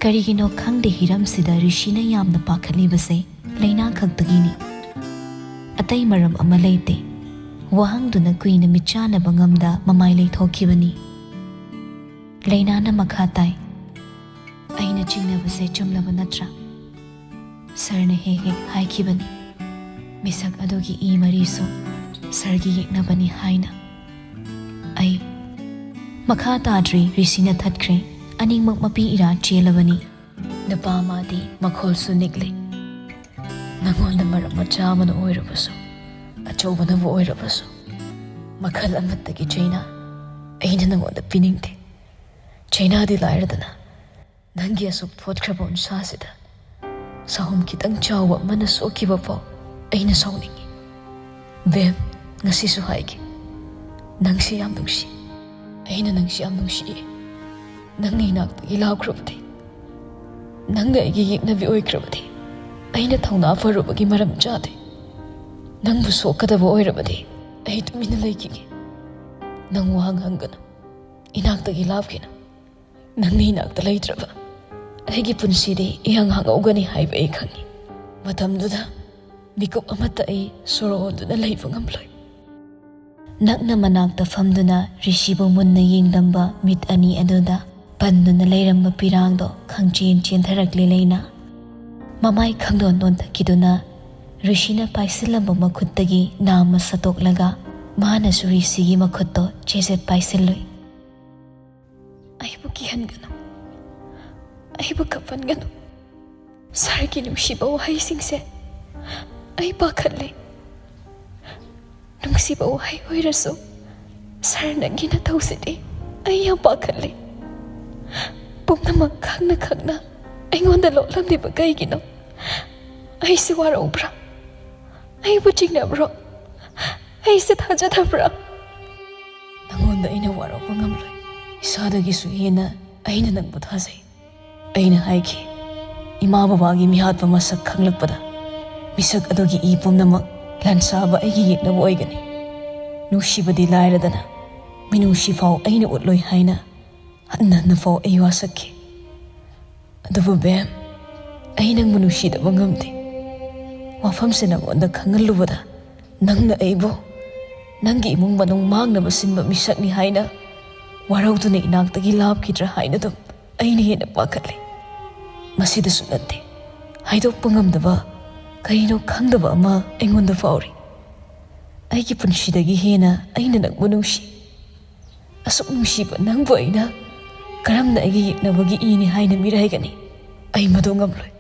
ꯀꯔꯤꯒꯤꯅꯣ ꯈꯪꯗꯦ, ꯍꯤꯔꯝꯁꯤꯗ ꯔꯤꯁꯤꯅ ꯌꯥꯝꯅ ꯄꯥꯈꯠꯂꯤꯕꯁꯦ ꯂꯩꯅꯥ ꯈꯛꯇꯒꯤꯅꯤ꯫ ꯑꯇꯩ ꯃꯔꯝ ꯑꯃ ꯂꯩꯇꯦ꯫ ꯋꯥꯍꯪꯗꯨꯅ ꯀꯨꯏꯅ ꯃꯤꯠꯆꯥꯟꯅꯕ ꯉꯝꯗ ꯃꯃꯥꯏ ꯂꯩꯊꯣꯛꯈꯤꯕꯅꯤ꯫ ꯂꯩꯅꯥꯅ ꯃꯈꯥ ꯇꯥꯏ, "ꯑꯩꯅ ꯆꯤꯡꯅꯕꯁꯦ ꯆꯨꯝꯂꯕ ꯅꯠꯇ꯭ꯔꯥ? ꯁꯥꯔꯅ ꯍꯦꯛ ꯍꯦꯛ ꯍꯥꯏꯈꯤꯕꯅꯤ, ꯃꯤꯁꯛ ꯑꯗꯨꯒꯤ ꯏ ꯃꯔꯤꯁꯨ ꯁꯥꯔꯒꯤ ꯌꯦꯛꯅꯕꯅꯤ ꯍꯥꯏꯅ꯫" ꯑꯩ ꯃꯈꯥ ꯇꯥꯗ꯭ꯔꯤ, ꯔꯤꯁꯤꯅ ꯊꯠꯈ꯭ꯔꯦ꯫ ꯑꯅꯤꯃꯛ ꯃꯄꯤ ꯏꯔꯥ ꯆꯦꯜꯂꯕꯅꯤ꯫ ꯅꯨꯄꯥ ꯃꯥꯗꯤ ꯃꯈꯣꯜꯁꯨ ꯅꯤꯛꯂꯦ꯫ "ꯅꯉꯣꯟꯗ ꯃꯔꯝ ꯃꯆꯥ ꯑꯃꯅ ꯑꯣꯏꯔꯕꯁꯨ, ꯑꯆꯧꯕꯅꯕꯨ ꯑꯣꯏꯔꯕꯁꯨ, ꯃꯈꯜ ꯑꯃꯠꯇꯒꯤ ꯆꯩꯅꯥ ꯑꯩꯅ ꯅꯉꯣꯟꯗ ꯄꯤꯅꯤꯡꯗꯦ꯫ ꯆꯩꯅꯥꯗꯤ ꯂꯥꯏꯔꯗꯅ, ꯅꯪꯒꯤ ꯑꯁꯨꯛ ꯊꯣꯠꯈ꯭ꯔꯕ ꯎꯟꯁꯥꯁꯤꯗ ꯁꯥꯍꯨꯝ ꯈꯤꯇꯪ ꯆꯥꯎꯕ ꯑꯃꯅ ꯁꯣꯛꯈꯤꯕ ꯐꯥꯎ ꯑꯩꯅ ꯁꯥꯎꯅꯤꯡꯏ꯫ ꯕꯦꯝ, ꯉꯁꯤꯁꯨ ꯍꯥꯏꯒꯦ, ꯅꯪꯁꯤ ꯌꯥꯝ ꯅꯨꯡꯁꯤ꯫ ꯑꯩꯅ ꯅꯪꯁꯤ ꯌꯥꯝ ꯅꯨꯡꯁꯤꯌꯦ꯫ ꯅꯪꯅ ꯏꯅꯥꯛꯇꯒꯤ ꯂꯥꯞꯈ꯭ꯔꯕꯗꯤ, ꯅꯪꯅ ꯑꯩꯒꯤ ꯌꯦꯛꯅꯕꯤ ꯑꯣꯏꯈ꯭ꯔꯕꯗꯤ, ꯑꯩꯅ ꯊꯧꯅꯥ ꯐꯔꯨꯕꯒꯤ ꯃꯔꯝ ꯆꯥꯗꯦ꯫ ꯅꯪꯕꯨ ꯁꯣꯛꯀꯗꯕ ꯑꯣꯏꯔꯕꯗꯤ, ꯑꯩ ꯇꯨꯃꯤꯟꯅ ꯂꯩꯈꯤꯒꯦ꯫ ꯅꯪ ꯋꯥ ꯉꯥꯡꯒꯅꯨ, ꯏꯅꯥꯛꯇꯒꯤ ꯂꯥꯞꯈꯤꯅꯨ꯫ ꯅꯪꯅ ꯏꯅꯥꯛꯇ ꯂꯩꯇ꯭ꯔꯕ ꯑꯩꯒꯤ ꯄꯨꯟꯁꯤꯗꯤ ꯏꯍꯥꯡ ꯍꯥꯡꯍꯧꯒꯅꯤ ꯍꯥꯏꯕ ꯑꯩ ꯈꯪꯏ꯫ ꯃꯇꯝꯗꯨꯗ ꯃꯤꯀꯨꯞ ꯑꯃꯠꯇ ꯑꯩ ꯁꯣꯔ ꯍꯣꯟꯗꯨꯅ ꯂꯩꯕ ꯉꯝꯂꯣꯏ꯫" ꯅꯛꯅ ꯃꯅꯥꯛꯇ ꯐꯝꯗꯨꯅ ꯔꯤꯁꯤꯕꯨ ꯃꯨꯟꯅ ꯌꯦꯡꯂꯝꯕ ꯃꯤꯠ ꯑꯅꯤ ꯑꯗꯨꯗ ꯄꯟꯗꯨꯅ ꯂꯩꯔꯝꯕ ꯄꯤꯔꯥꯡꯗꯣ ꯈꯪꯆꯦꯟ ꯆꯦꯟꯊꯔꯛꯂꯦ ꯂꯩꯅꯥ꯫ ꯃꯃꯥꯏ ꯈꯪꯗꯣꯟ ꯅꯣꯟꯊꯈꯤꯗꯨꯅ ꯔꯤꯁꯤꯅ ꯄꯥꯏꯁꯤꯜꯂꯝꯕ ꯃꯈꯨꯠꯇꯒꯤ ꯅꯥꯝꯃ ꯁꯠꯇꯣꯛꯂꯒ ꯃꯥꯅꯁꯨ ꯔꯤꯁꯤꯒꯤ ꯃꯈꯨꯠꯇꯣ ꯆꯦꯖꯦꯠ ꯄꯥꯏꯁꯤꯜꯂꯨꯏ꯫ "ꯑꯩꯕꯨ ꯀꯤꯍꯟꯒꯅꯨ, ꯑꯩꯕꯨ ꯀꯞꯍꯟꯒꯅꯨ꯫ ꯁꯥꯔꯒꯤ ꯅꯨꯡꯁꯤꯕ ꯋꯥꯍꯩꯁꯤꯡꯁꯦ ꯑꯩ ꯄꯥꯈꯠꯂꯦ꯫ ꯅꯨꯡꯁꯤꯕ ꯋꯥꯍꯩ ꯑꯣꯏꯔꯁꯨ, ꯁꯥꯔ, ꯅꯪꯒꯤ ꯅꯊꯧꯁꯤꯗꯤ ꯑꯩ ꯌꯥꯝ ꯄꯥꯈꯠꯂꯦ꯫ ꯄꯨꯝꯅꯃꯛ ꯈꯪꯅ ꯈꯪꯅ ꯑꯩꯉꯣꯟꯗ ꯂꯣꯠꯂꯝꯂꯤꯕ ꯀꯩꯒꯤꯅꯣ? ꯑꯩꯁꯦ ꯋꯥꯔꯧꯕ꯭ꯔꯥ? ꯑꯩꯕꯨ ꯆꯤꯡꯅꯕ꯭ꯔꯣ? ꯑꯩꯁꯦ ꯊꯥꯖꯗꯕ꯭ꯔꯥ?" "ꯅꯪꯉꯣꯟꯗ ꯑꯩꯅ ꯋꯥꯔꯧꯕ ꯉꯝꯂꯣꯏ꯫ ꯏꯁꯥꯗꯒꯤꯁꯨ ꯍꯦꯟꯅ ꯑꯩꯅ ꯅꯪꯕꯨ ꯊꯥꯖꯩ꯫" ꯑꯩꯅ ꯍꯥꯏꯈꯤ, "ꯏꯃꯥ ꯕꯕꯥꯒꯤ ꯃꯤꯍꯥꯠꯄ ꯃꯁꯛ ꯈꯪꯂꯛꯄꯗ, ꯃꯤꯁꯛ ꯑꯗꯨꯒꯤ ꯏ ꯄꯨꯝꯅꯃꯛ ꯂꯥꯟꯁꯥꯕ ꯑꯩꯒꯤ ꯌꯦꯛꯅꯕ ꯑꯣꯏꯒꯅꯤ꯫ ꯅꯨꯡꯁꯤꯕꯗꯤ ꯂꯥꯏꯔꯗꯅ, ꯃꯤꯅꯨꯡꯁꯤ ꯐꯥꯎ ꯑꯩꯅ ꯎꯠꯂꯣꯏ" ꯍꯥꯏꯅ ꯍꯟꯅ ꯍꯟꯅ ꯐꯥꯎ ꯑꯩ ꯋꯥꯁꯛꯈꯤ꯫ ꯑꯗꯨꯕꯨ ꯕꯦꯝ, ꯑꯩ ꯅꯪꯕꯨ ꯅꯨꯡꯁꯤꯗꯕ ꯉꯝꯗꯦ꯫ ꯋꯥꯐꯝꯁꯦ ꯅꯪꯉꯣꯟꯗ ꯈꯪꯍꯜꯂꯨꯕꯗ, ꯅꯪꯅ ꯑꯩꯕꯨ ꯅꯪꯒꯤ ꯏꯃꯨꯡ ꯃꯅꯨꯡ ꯃꯥꯡꯅꯕ ꯁꯤꯟꯕ ꯃꯤꯁꯛꯅꯤ ꯍꯥꯏꯅ ꯋꯥꯔꯧꯗꯨꯅ ꯏꯅꯥꯛꯇꯒꯤ ꯂꯥꯞꯈꯤꯗ꯭ꯔꯥ ꯍꯥꯏꯅ ꯑꯗꯨꯝ ꯑꯩꯅ ꯍꯦꯟꯅ ꯄꯥꯈꯠꯂꯤ꯫ ꯃꯁꯤꯗꯁꯨ ꯅꯠꯇꯦ, ꯍꯥꯏꯗꯣꯛꯄ ꯉꯝꯗꯕ ꯀꯔꯤꯅꯣ ꯈꯪꯗꯕ ꯑꯃ ꯑꯩꯉꯣꯟꯗ ꯐꯥꯎꯔꯤ꯫ ꯑꯩꯒꯤ ꯄꯨꯟꯁꯤꯗꯒꯤ ꯍꯦꯟꯅ ꯑꯩꯅ ꯅꯪꯕꯨ ꯅꯨꯡꯁꯤ꯫ ꯑꯁꯨꯛ ꯅꯨꯡꯁꯤꯕ ꯅꯪꯕꯨ ꯑꯩꯅ ꯀꯔꯝꯅ ꯑꯩꯒꯤ ꯌꯦꯛꯅꯕꯒꯤ ꯏꯅꯤ ꯍꯥꯏꯅ ꯃꯤꯔꯥꯏꯒꯅꯤ? ꯑꯩ ꯃꯗꯨ ꯉꯝꯂꯣꯏ꯫"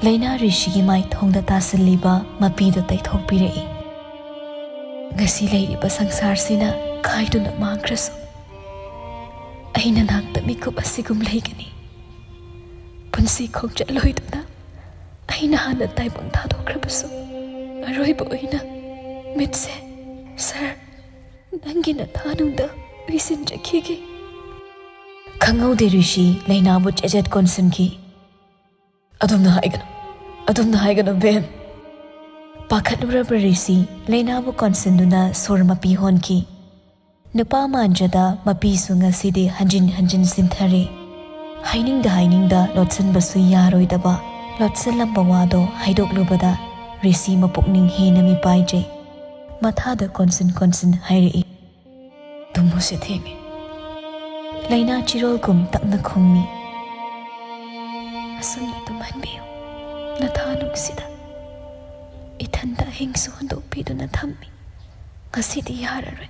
ꯂꯩꯅꯥ ꯔꯤꯁꯤꯒꯤ ꯃꯥꯏꯊꯣꯡꯗ ꯇꯥꯁꯤꯜꯂꯤꯕ ꯃꯄꯤꯗꯨ ꯇꯩꯊꯣꯛꯄꯤꯔꯛꯏ꯫ "ꯉꯁꯤ ꯂꯩꯔꯤꯕ ꯁꯪꯁꯥꯔꯁꯤꯅ ꯀꯥꯏꯗꯨꯅ ꯃꯥꯡꯈ꯭ꯔꯁꯨ, ꯑꯩ ꯅꯅꯥꯛꯇ ꯃꯤꯀꯨꯞ ꯑꯁꯤꯒꯨꯝ ꯂꯩꯒꯅꯤ꯫ ꯄꯨꯟꯁꯤ ꯈꯣꯡꯆꯠ ꯂꯣꯏꯗꯨꯅ ꯑꯩꯅ ꯍꯥꯟꯅ ꯇꯥꯏꯕꯪ ꯊꯥꯗꯣꯛꯈ꯭ꯔꯕꯁꯨ, ꯑꯔꯣꯏꯕ ꯑꯣꯏꯅ ꯃꯤꯠꯁꯦ, ꯁꯥꯔ, ꯅꯪꯒꯤ ꯅꯊꯥꯅꯨꯡꯗ ꯎꯏꯁꯤꯟꯖꯈꯤꯒꯦ꯫" ꯈꯪꯍꯧꯗꯦ ꯔꯤꯁꯤ ꯂꯩꯅꯥꯕꯨ ꯆꯦꯖꯦꯠ ꯀꯣꯟꯁꯤꯟꯈꯤ꯫ "ꯑꯗꯨꯝꯅ ꯍꯥꯏꯒꯅꯨ, ꯑꯗꯨꯝꯅ ꯍꯥꯏꯒꯅꯨ ꯕꯦꯝ꯫" ꯄꯥꯈꯠꯂꯨꯔꯕ ꯔꯤꯁꯤ ꯂꯩꯅꯥꯕꯨ ꯀꯣꯟꯁꯤꯟꯗꯨꯅ ꯁꯣꯔ ꯃꯄꯤ ꯍꯣꯟꯈꯤ꯫ ꯅꯨꯄꯥ ꯃꯥꯟꯖꯗ ꯃꯄꯤꯁꯨ ꯉꯁꯤꯗꯤ ꯍꯟꯖꯤꯟ ꯍꯟꯖꯤꯟ ꯁꯤꯟꯊꯔꯦ꯫ ꯍꯥꯏꯅꯤꯡꯗ ꯍꯥꯏꯅꯤꯡꯗ ꯂꯣꯠꯁꯤꯟꯕꯁꯨ ꯌꯥꯔꯣꯏꯗꯕ ꯂꯣꯠꯁꯤꯜꯂꯝꯕ ꯋꯥꯗꯣ ꯍꯥꯏꯗꯣꯛꯂꯨꯕꯗ ꯔꯤꯁꯤ ꯃꯄꯨꯛꯅꯤꯡ ꯍꯦꯟꯅ ꯃꯤꯄꯥꯏꯖꯩ꯫ ꯃꯊꯥꯗ ꯀꯣꯟꯁꯤꯟ ꯀꯣꯟꯁꯤꯟ ꯍꯥꯏꯔꯛꯏ, "ꯇꯨꯝꯃꯨꯁꯦ, ꯊꯦꯡꯉꯦ꯫" ꯂꯩꯅꯥ ꯆꯤꯔꯣꯜꯒꯨꯝ ꯇꯞꯅ ꯈꯨꯝꯃꯤ, "ꯑꯁꯨꯝꯅ ꯇꯨꯝꯍꯟꯕꯤꯌꯨ, ꯅꯊꯥ ꯅꯨꯡꯁꯤꯗ ꯏꯊꯟꯗ ꯑꯍꯤꯡꯁꯨ ꯍꯨꯟꯗꯣꯛꯄꯤꯗꯨꯅ ꯊꯝꯃꯤ꯫ ꯉꯁꯤꯗꯤ ꯌꯥꯔꯔꯣꯏ꯫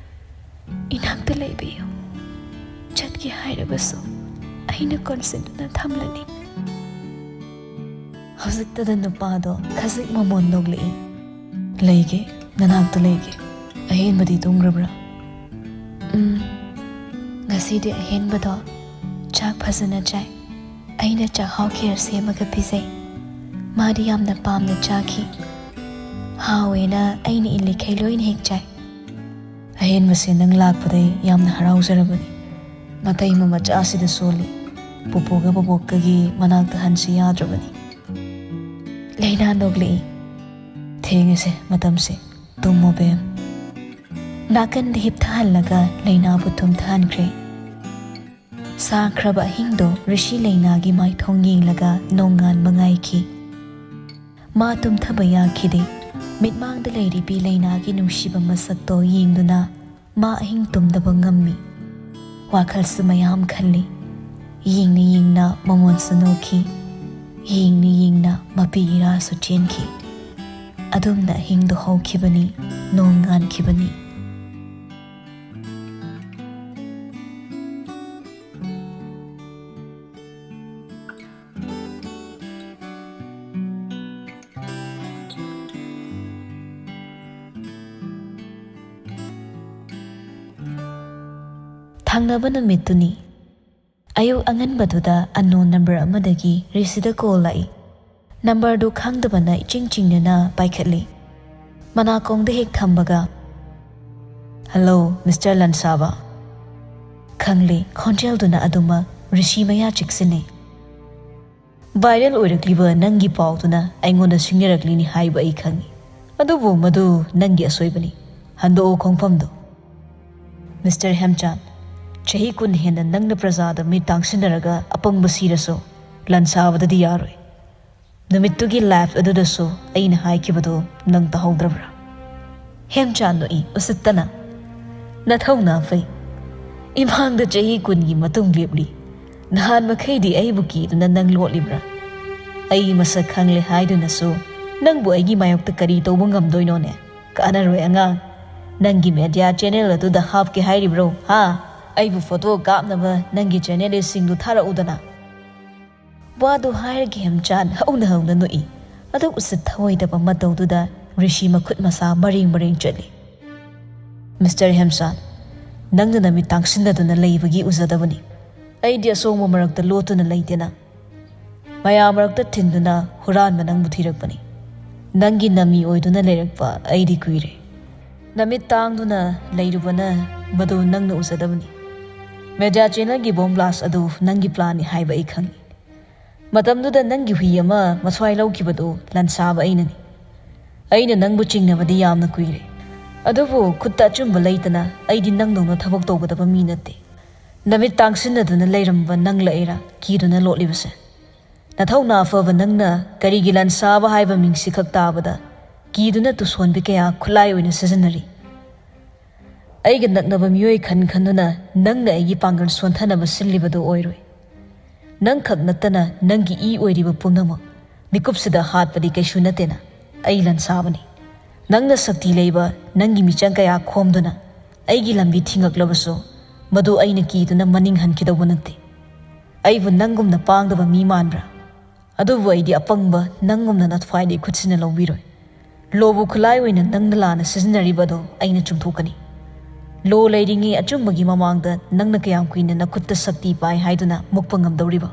ꯏꯅꯥꯛꯇ ꯂꯩꯕꯤꯌꯨ꯫ ꯆꯠꯀꯦ ꯍꯥꯏꯔꯕꯁꯨ ꯑꯩꯅ ꯀꯣꯟꯁꯤꯟꯗꯨꯅ ꯊꯝꯂꯅꯤ꯫ ꯍꯧꯖꯤꯛꯇꯗ ꯅꯨꯄꯥꯗꯣ ꯈꯖꯤꯛ ꯃꯃꯣꯟ ꯅꯣꯛꯂꯛꯏ꯫ "ꯂꯩꯒꯦ, ꯅꯅꯥꯛꯇ ꯂꯩꯒꯦ꯫ ꯑꯍꯦꯟꯕꯗꯤ ꯇꯨꯝꯈ꯭ꯔꯕ꯭ꯔꯥ?" "ꯎꯝ, ꯉꯁꯤꯗꯤ ꯑꯍꯦꯟꯕꯗꯣ ꯆꯥꯛ ꯐꯖꯅ ꯆꯥꯏ꯫ ꯑꯩꯅ ꯆꯥꯛꯍꯥꯎ ꯈꯦꯔ ꯁꯦꯝꯃꯒ ꯄꯤꯖꯩ꯫ ꯃꯥꯗꯤ ꯌꯥꯝꯅ ꯄꯥꯝꯅ ꯆꯥꯈꯤ꯫ ꯍꯥꯎꯋꯦꯅ ꯑꯩꯅ ꯏꯜꯂꯤꯈꯩ ꯂꯣꯏꯅ ꯍꯦꯛ ꯆꯥꯏ꯫ ꯑꯍꯦꯟꯕꯁꯦ ꯅꯪ ꯂꯥꯛꯄꯗꯩ ꯌꯥꯝꯅ ꯍꯔꯥꯎꯖꯔꯕꯅꯤ꯫ ꯃꯇꯩ ꯃꯃꯆꯥꯁꯤꯗ ꯁꯣꯜꯂꯤ꯫ ꯄꯨꯄꯨꯒ ꯕꯣꯕꯣꯛꯀꯒꯤ ꯃꯅꯥꯛꯇ ꯍꯟꯁꯤ ꯌꯥꯗ꯭ꯔꯕꯅꯤ꯫" ꯂꯩꯅꯥ ꯅꯣꯛꯂꯛꯏ꯫ "ꯊꯦꯡꯉꯁꯦ, ꯃꯇꯝꯁꯦ꯫ ꯇꯨꯝꯃꯣ, ꯕꯦꯝ꯫" ꯅꯥꯀꯟꯗ ꯍꯤꯞꯊꯍꯜꯂꯒ ꯂꯩꯅꯥꯕꯨ ꯇꯨꯝꯊꯍꯟꯈ꯭ꯔꯦ꯫ ꯁꯥꯡꯈ꯭ꯔꯕ ꯑꯍꯤꯡꯗꯣ ꯔꯤꯁꯤ ꯂꯩꯅꯥꯒꯤ ꯃꯥꯏꯊꯣꯡ ꯌꯦꯡꯂꯒ ꯅꯣꯡꯉꯥꯟꯕ ꯉꯥꯏꯈꯤ꯫ ꯃꯥ ꯇꯨꯝꯊꯕ ꯌꯥꯈꯤꯗꯦ꯫ ꯃꯤꯠꯃꯥꯡꯗ ꯂꯩꯔꯤꯕꯤ ꯂꯩꯅꯥꯒꯤ ꯅꯨꯡꯁꯤꯕ ꯃꯁꯛꯇꯣ ꯌꯦꯡꯗꯨꯅ ꯃꯥ ꯑꯍꯤꯡ ꯇꯨꯝꯗꯕ ꯉꯝꯃꯤ꯫ ꯋꯥꯈꯜꯁꯨ ꯃꯌꯥꯝ ꯈꯜꯂꯤ꯫ ꯌꯦꯡꯅ ꯌꯦꯡꯅ ꯃꯃꯣꯟꯁꯨ ꯅꯣꯛꯈꯤ꯫ ꯌꯦꯡꯅ ꯌꯦꯡꯅ ꯃꯄꯤ ꯏꯔꯥꯁꯨ ꯆꯦꯟꯈꯤ꯫ ꯑꯗꯨꯝꯅ ꯑꯍꯤꯡꯗꯣ ꯍꯧꯈꯤꯕꯅꯤ, ꯅꯣꯡ ꯉꯥꯟꯈꯤꯕꯅꯤ꯫ ꯊꯪꯅꯕ ꯅꯨꯃꯤꯠꯇꯨꯅꯤ꯫ ꯑꯌꯨꯛ ꯑꯉꯟꯕꯗꯨꯗ unknown number ꯑꯃꯗꯒꯤ ꯔꯤꯁꯤꯗ call ꯂꯥꯛꯏ꯫ Numberꯗꯨ ꯈꯪꯗꯕꯅ ꯏꯆꯤꯡ ꯆꯤꯡꯅꯅ ꯄꯥꯏꯈꯠꯂꯤ꯫ ꯃꯅꯥꯀꯣꯡꯗ ꯍꯦꯛ ꯊꯝꯕꯒ, "Hello, Mister ꯂꯟꯁꯥꯕ?" ꯈꯪꯂꯦ, ꯈꯣꯟꯖꯦꯜꯗꯨꯅ ꯑꯗꯨꯃꯛ ꯔꯤꯁꯤ ꯃꯌꯥ ꯆꯤꯛꯁꯤꯟꯅꯩ꯫ "Viral ꯑꯣꯏꯔꯛꯂꯤꯕ ꯅꯪꯒꯤ ꯄꯥꯎꯗꯨꯅ ꯑꯩꯉꯣꯟꯗ ꯁꯤꯡꯅꯔꯛꯂꯤꯅꯤ ꯍꯥꯏꯕ ꯑꯩ ꯈꯪꯏ꯫ ꯑꯗꯨꯕꯨ ꯃꯗꯨ ꯅꯪꯒꯤ ꯑꯁꯣꯏꯕꯅꯤ꯫ ꯍꯟꯗꯣꯛꯑꯣ ꯈꯣꯡꯐꯝꯗꯣ꯫" "Mister ꯍꯦꯝꯆꯥꯟ, ꯆꯍꯤ ꯀꯨꯟ ꯍꯦꯟꯅ ꯅꯪꯅ ꯄ꯭ꯔꯖꯥꯗ ꯃꯤꯠ ꯇꯥꯡꯁꯤꯟꯅꯔꯒ ꯑꯄꯪꯕ ꯁꯤꯔꯁꯨ ꯂꯟꯁꯥꯕꯗꯗꯤ ꯌꯥꯔꯣꯏ꯫ ꯅꯨꯃꯤꯠꯇꯨꯒꯤ live ꯑꯗꯨꯗꯁꯨ ꯑꯩꯅ ꯍꯥꯏꯈꯤꯕꯗꯨ ꯅꯪ ꯇꯥꯍꯧꯗ꯭ꯔꯕ꯭ꯔꯥ?" ꯍꯦꯝꯆꯥꯟ ꯅꯣꯛꯏ ꯎꯁꯤꯠꯇꯅ꯫ "ꯅꯊꯧꯅꯥ ꯐꯩ꯫ ꯏꯃꯥꯡꯗ ꯆꯍꯤ ꯀꯨꯟꯒꯤ ꯃꯇꯨꯡ ꯂꯦꯞꯂꯤ꯫ ꯅꯍꯥꯟ ꯃꯈꯩꯗꯤ ꯑꯩꯕꯨ ꯀꯤꯗꯨꯅ ꯅꯪ ꯂꯣꯠꯂꯤꯕ꯭ꯔꯥ?" ꯑꯩ ꯃꯁꯛ ꯈꯪꯂꯦ ꯍꯥꯏꯗꯨꯅꯁꯨ ꯅꯪꯕꯨ ꯑꯩꯒꯤ ꯃꯥꯌꯣꯛꯇ ꯀꯔꯤ ꯇꯧꯕ ꯉꯝꯗꯣꯏꯅꯣꯅꯦ? ꯀꯥꯟꯅꯔꯣꯏ ꯑꯉꯥꯡ꯫ ꯅꯪꯒꯤ ꯃꯦꯗꯤꯌꯥ ꯆꯦꯅꯦꯜ ꯑꯗꯨꯗ ꯍꯥꯞꯀꯦ ꯍꯥꯏꯔꯤꯕ꯭ꯔꯣ? ꯍꯥ? ꯑꯩꯕꯨ ꯐꯣꯇꯣ ꯀꯥꯞꯅꯕ ꯅꯪꯒꯤ ꯖꯔꯅꯦꯂꯤꯁꯁꯤꯡꯗꯨ ꯊꯥꯔꯛꯎꯗꯅ꯫ ꯋꯥꯗꯨ ꯍꯥꯏꯔꯒ ꯍꯦꯝꯆꯥꯟ ꯍꯧꯅ ꯍꯧꯅ ꯅꯣꯛꯏ꯫ ꯑꯗꯨ ꯎꯁꯤꯠ ꯊꯑꯣꯏꯗꯕ ꯃꯇꯧꯗꯨꯗ ꯔꯤꯁꯤ ꯃꯈꯨꯠ ꯃꯁꯥ ꯃꯔꯦꯡ ꯃꯔꯦꯡ ꯆꯠꯂꯤ꯫ "ꯃꯤꯁꯇꯔ ꯍꯦꯝꯆꯥꯟ, ꯅꯪꯅ ꯅꯃꯤꯠ ꯇꯥꯡꯁꯤꯟꯅꯗꯨꯅ ꯂꯩꯕꯒꯤ ꯎꯖꯗꯕꯅꯤ꯫ ꯑꯩꯗꯤ ꯑꯁꯣꯡꯕ ꯃꯔꯛꯇ ꯂꯣꯠꯇꯨꯅ ꯂꯩꯇꯦꯅ꯫ ꯃꯌꯥꯝ ꯃꯔꯛꯇ ꯊꯤꯟꯗꯨꯅ ꯍꯨꯔꯥꯟꯕ ꯅꯪꯕꯨ ꯊꯤꯔꯛꯄꯅꯤ꯫ ꯅꯪꯒꯤ ꯅꯃꯤ ꯑꯣꯏꯗꯨꯅ ꯂꯩꯔꯛꯄ ꯑꯩꯗꯤ ꯀꯨꯏꯔꯦ꯫ ꯅꯃꯤꯠ ꯇꯥꯡꯗꯨꯅ ꯂꯩꯔꯨꯕꯅ ꯃꯗꯨ ꯅꯪꯅ ꯎꯖꯗꯕꯅꯤ꯫ ꯃꯦꯗꯤꯌꯥ ꯆꯦꯅꯦꯜꯒꯤ ꯕꯣꯝ ꯕ꯭ꯂꯥꯁ ꯑꯗꯨ ꯅꯪꯒꯤ ꯄ꯭ꯂꯥꯟꯅꯤ ꯍꯥꯏꯕ ꯑꯩ ꯈꯪꯏ꯫ ꯃꯇꯝꯗꯨꯗ ꯅꯪꯒꯤ ꯍꯨꯏ ꯑꯃ ꯃꯊ꯭ꯋꯥꯏ ꯂꯧꯈꯤꯕꯗꯨ ꯂꯥꯟꯁꯥꯕ ꯑꯩꯅꯅꯤ꯫ ꯑꯩꯅ ꯅꯪꯕꯨ ꯆꯤꯡꯅꯕꯗꯤ ꯌꯥꯝꯅ ꯀꯨꯏꯔꯦ꯫ ꯑꯗꯨꯕꯨ ꯈꯨꯠꯇ ꯑꯆꯨꯝꯕ ꯂꯩꯇꯅ ꯑꯩꯗꯤ ꯅꯪꯗꯧꯅ ꯊꯕꯛ ꯇꯧꯒꯗꯕ ꯃꯤ ꯅꯠꯇꯦ꯫ ꯅꯃꯤꯠ ꯇꯥꯡꯁꯤꯟꯅꯗꯨꯅ ꯂꯩꯔꯝꯕ ꯅꯪꯂꯛꯏꯔꯥ ꯀꯤꯗꯨꯅ ꯂꯣꯠꯂꯤꯕꯁꯦ? ꯅꯊꯧꯅꯥ ꯑꯐꯕ ꯅꯪꯅ ꯀꯔꯤꯒꯤ ꯂꯥꯟꯁꯥꯕ ꯍꯥꯏꯕ ꯃꯤꯡꯁꯤ ꯈꯛ ꯇꯥꯕꯗ ꯀꯤꯗꯨꯅ ꯇꯨꯁꯣꯟꯕꯤ ꯀꯌꯥ ꯈꯨꯠꯂꯥꯏ ꯑꯣꯏꯅ ꯁꯤꯖꯤꯟꯅꯔꯤ? ꯑꯩꯒ ꯅꯛꯅꯕ ꯃꯤꯑꯣꯏ ꯈꯟ ꯈꯟꯗꯨꯅ ꯅꯪꯅ ꯑꯩꯒꯤ ꯄꯥꯡꯒꯜ ꯁꯣꯟꯊꯅꯕ ꯁꯤꯜꯂꯤꯕꯗꯨ ꯑꯣꯏꯔꯣꯏ꯫ ꯅꯪꯈꯛ ꯅꯠꯇꯅ ꯅꯪꯒꯤ ꯏ ꯑꯣꯏꯔꯤꯕ ꯄꯨꯝꯅꯃꯛ ꯃꯤꯀꯨꯞꯁꯤꯗ ꯍꯥꯠꯄꯗꯤ ꯀꯩꯁꯨ ꯅꯠꯇꯦꯅ꯫ ꯑꯩ ꯂꯥꯟꯁꯥꯕꯅꯤ꯫ ꯅꯪꯅ ꯁꯛꯇꯤ ꯂꯩꯕ ꯅꯪꯒꯤ ꯃꯤꯆꯪ ꯀꯌꯥ ꯈꯣꯝꯗꯨꯅ ꯑꯩꯒꯤ ꯂꯝꯕꯤ ꯊꯤꯡꯉꯛꯂꯕꯁꯨ ꯃꯗꯨ ꯑꯩꯅ ꯀꯤꯗꯨꯅ ꯃꯅꯤꯡ ꯍꯟꯈꯤꯗꯧꯕ ꯅꯠꯇꯦ꯫ ꯑꯩꯕꯨ ꯅꯪꯒꯨꯝꯅ ꯄꯥꯡꯗꯕ ꯃꯤ ꯃꯥꯟꯕ꯭ꯔꯥ? ꯑꯗꯨꯕꯨ ꯑꯩꯗꯤ ꯑꯄꯪꯕ ꯅꯪꯒꯨꯝꯅ ꯅꯊ꯭ꯋꯥꯏꯗꯤ ꯈꯨꯠꯁꯤꯅ ꯂꯧꯕꯤꯔꯣꯏ꯫ ꯂꯣꯕꯨ ꯈꯨꯠꯂꯥꯏ ꯑꯣꯏꯅ ꯅꯪꯅ ꯂꯥꯟꯅ ꯁꯤꯖꯤꯟꯅꯔꯤꯕ ꯑꯗꯣ ꯑꯩꯅ ꯆꯨꯝꯊꯣꯛꯀꯅꯤ꯫ ꯂꯣ ꯂꯩꯔꯤꯉꯩ ꯑꯆꯨꯝꯕꯒꯤ ꯃꯃꯥꯡꯗ ꯅꯪꯅ ꯀꯌꯥꯝ ꯀꯨꯏꯅ ꯅꯈꯨꯠꯇ ꯁꯛꯇꯤ ꯄꯥꯏ ꯍꯥꯏꯗꯨꯅ ꯃꯨꯛꯄ ꯉꯝꯗꯧꯔꯤꯕ?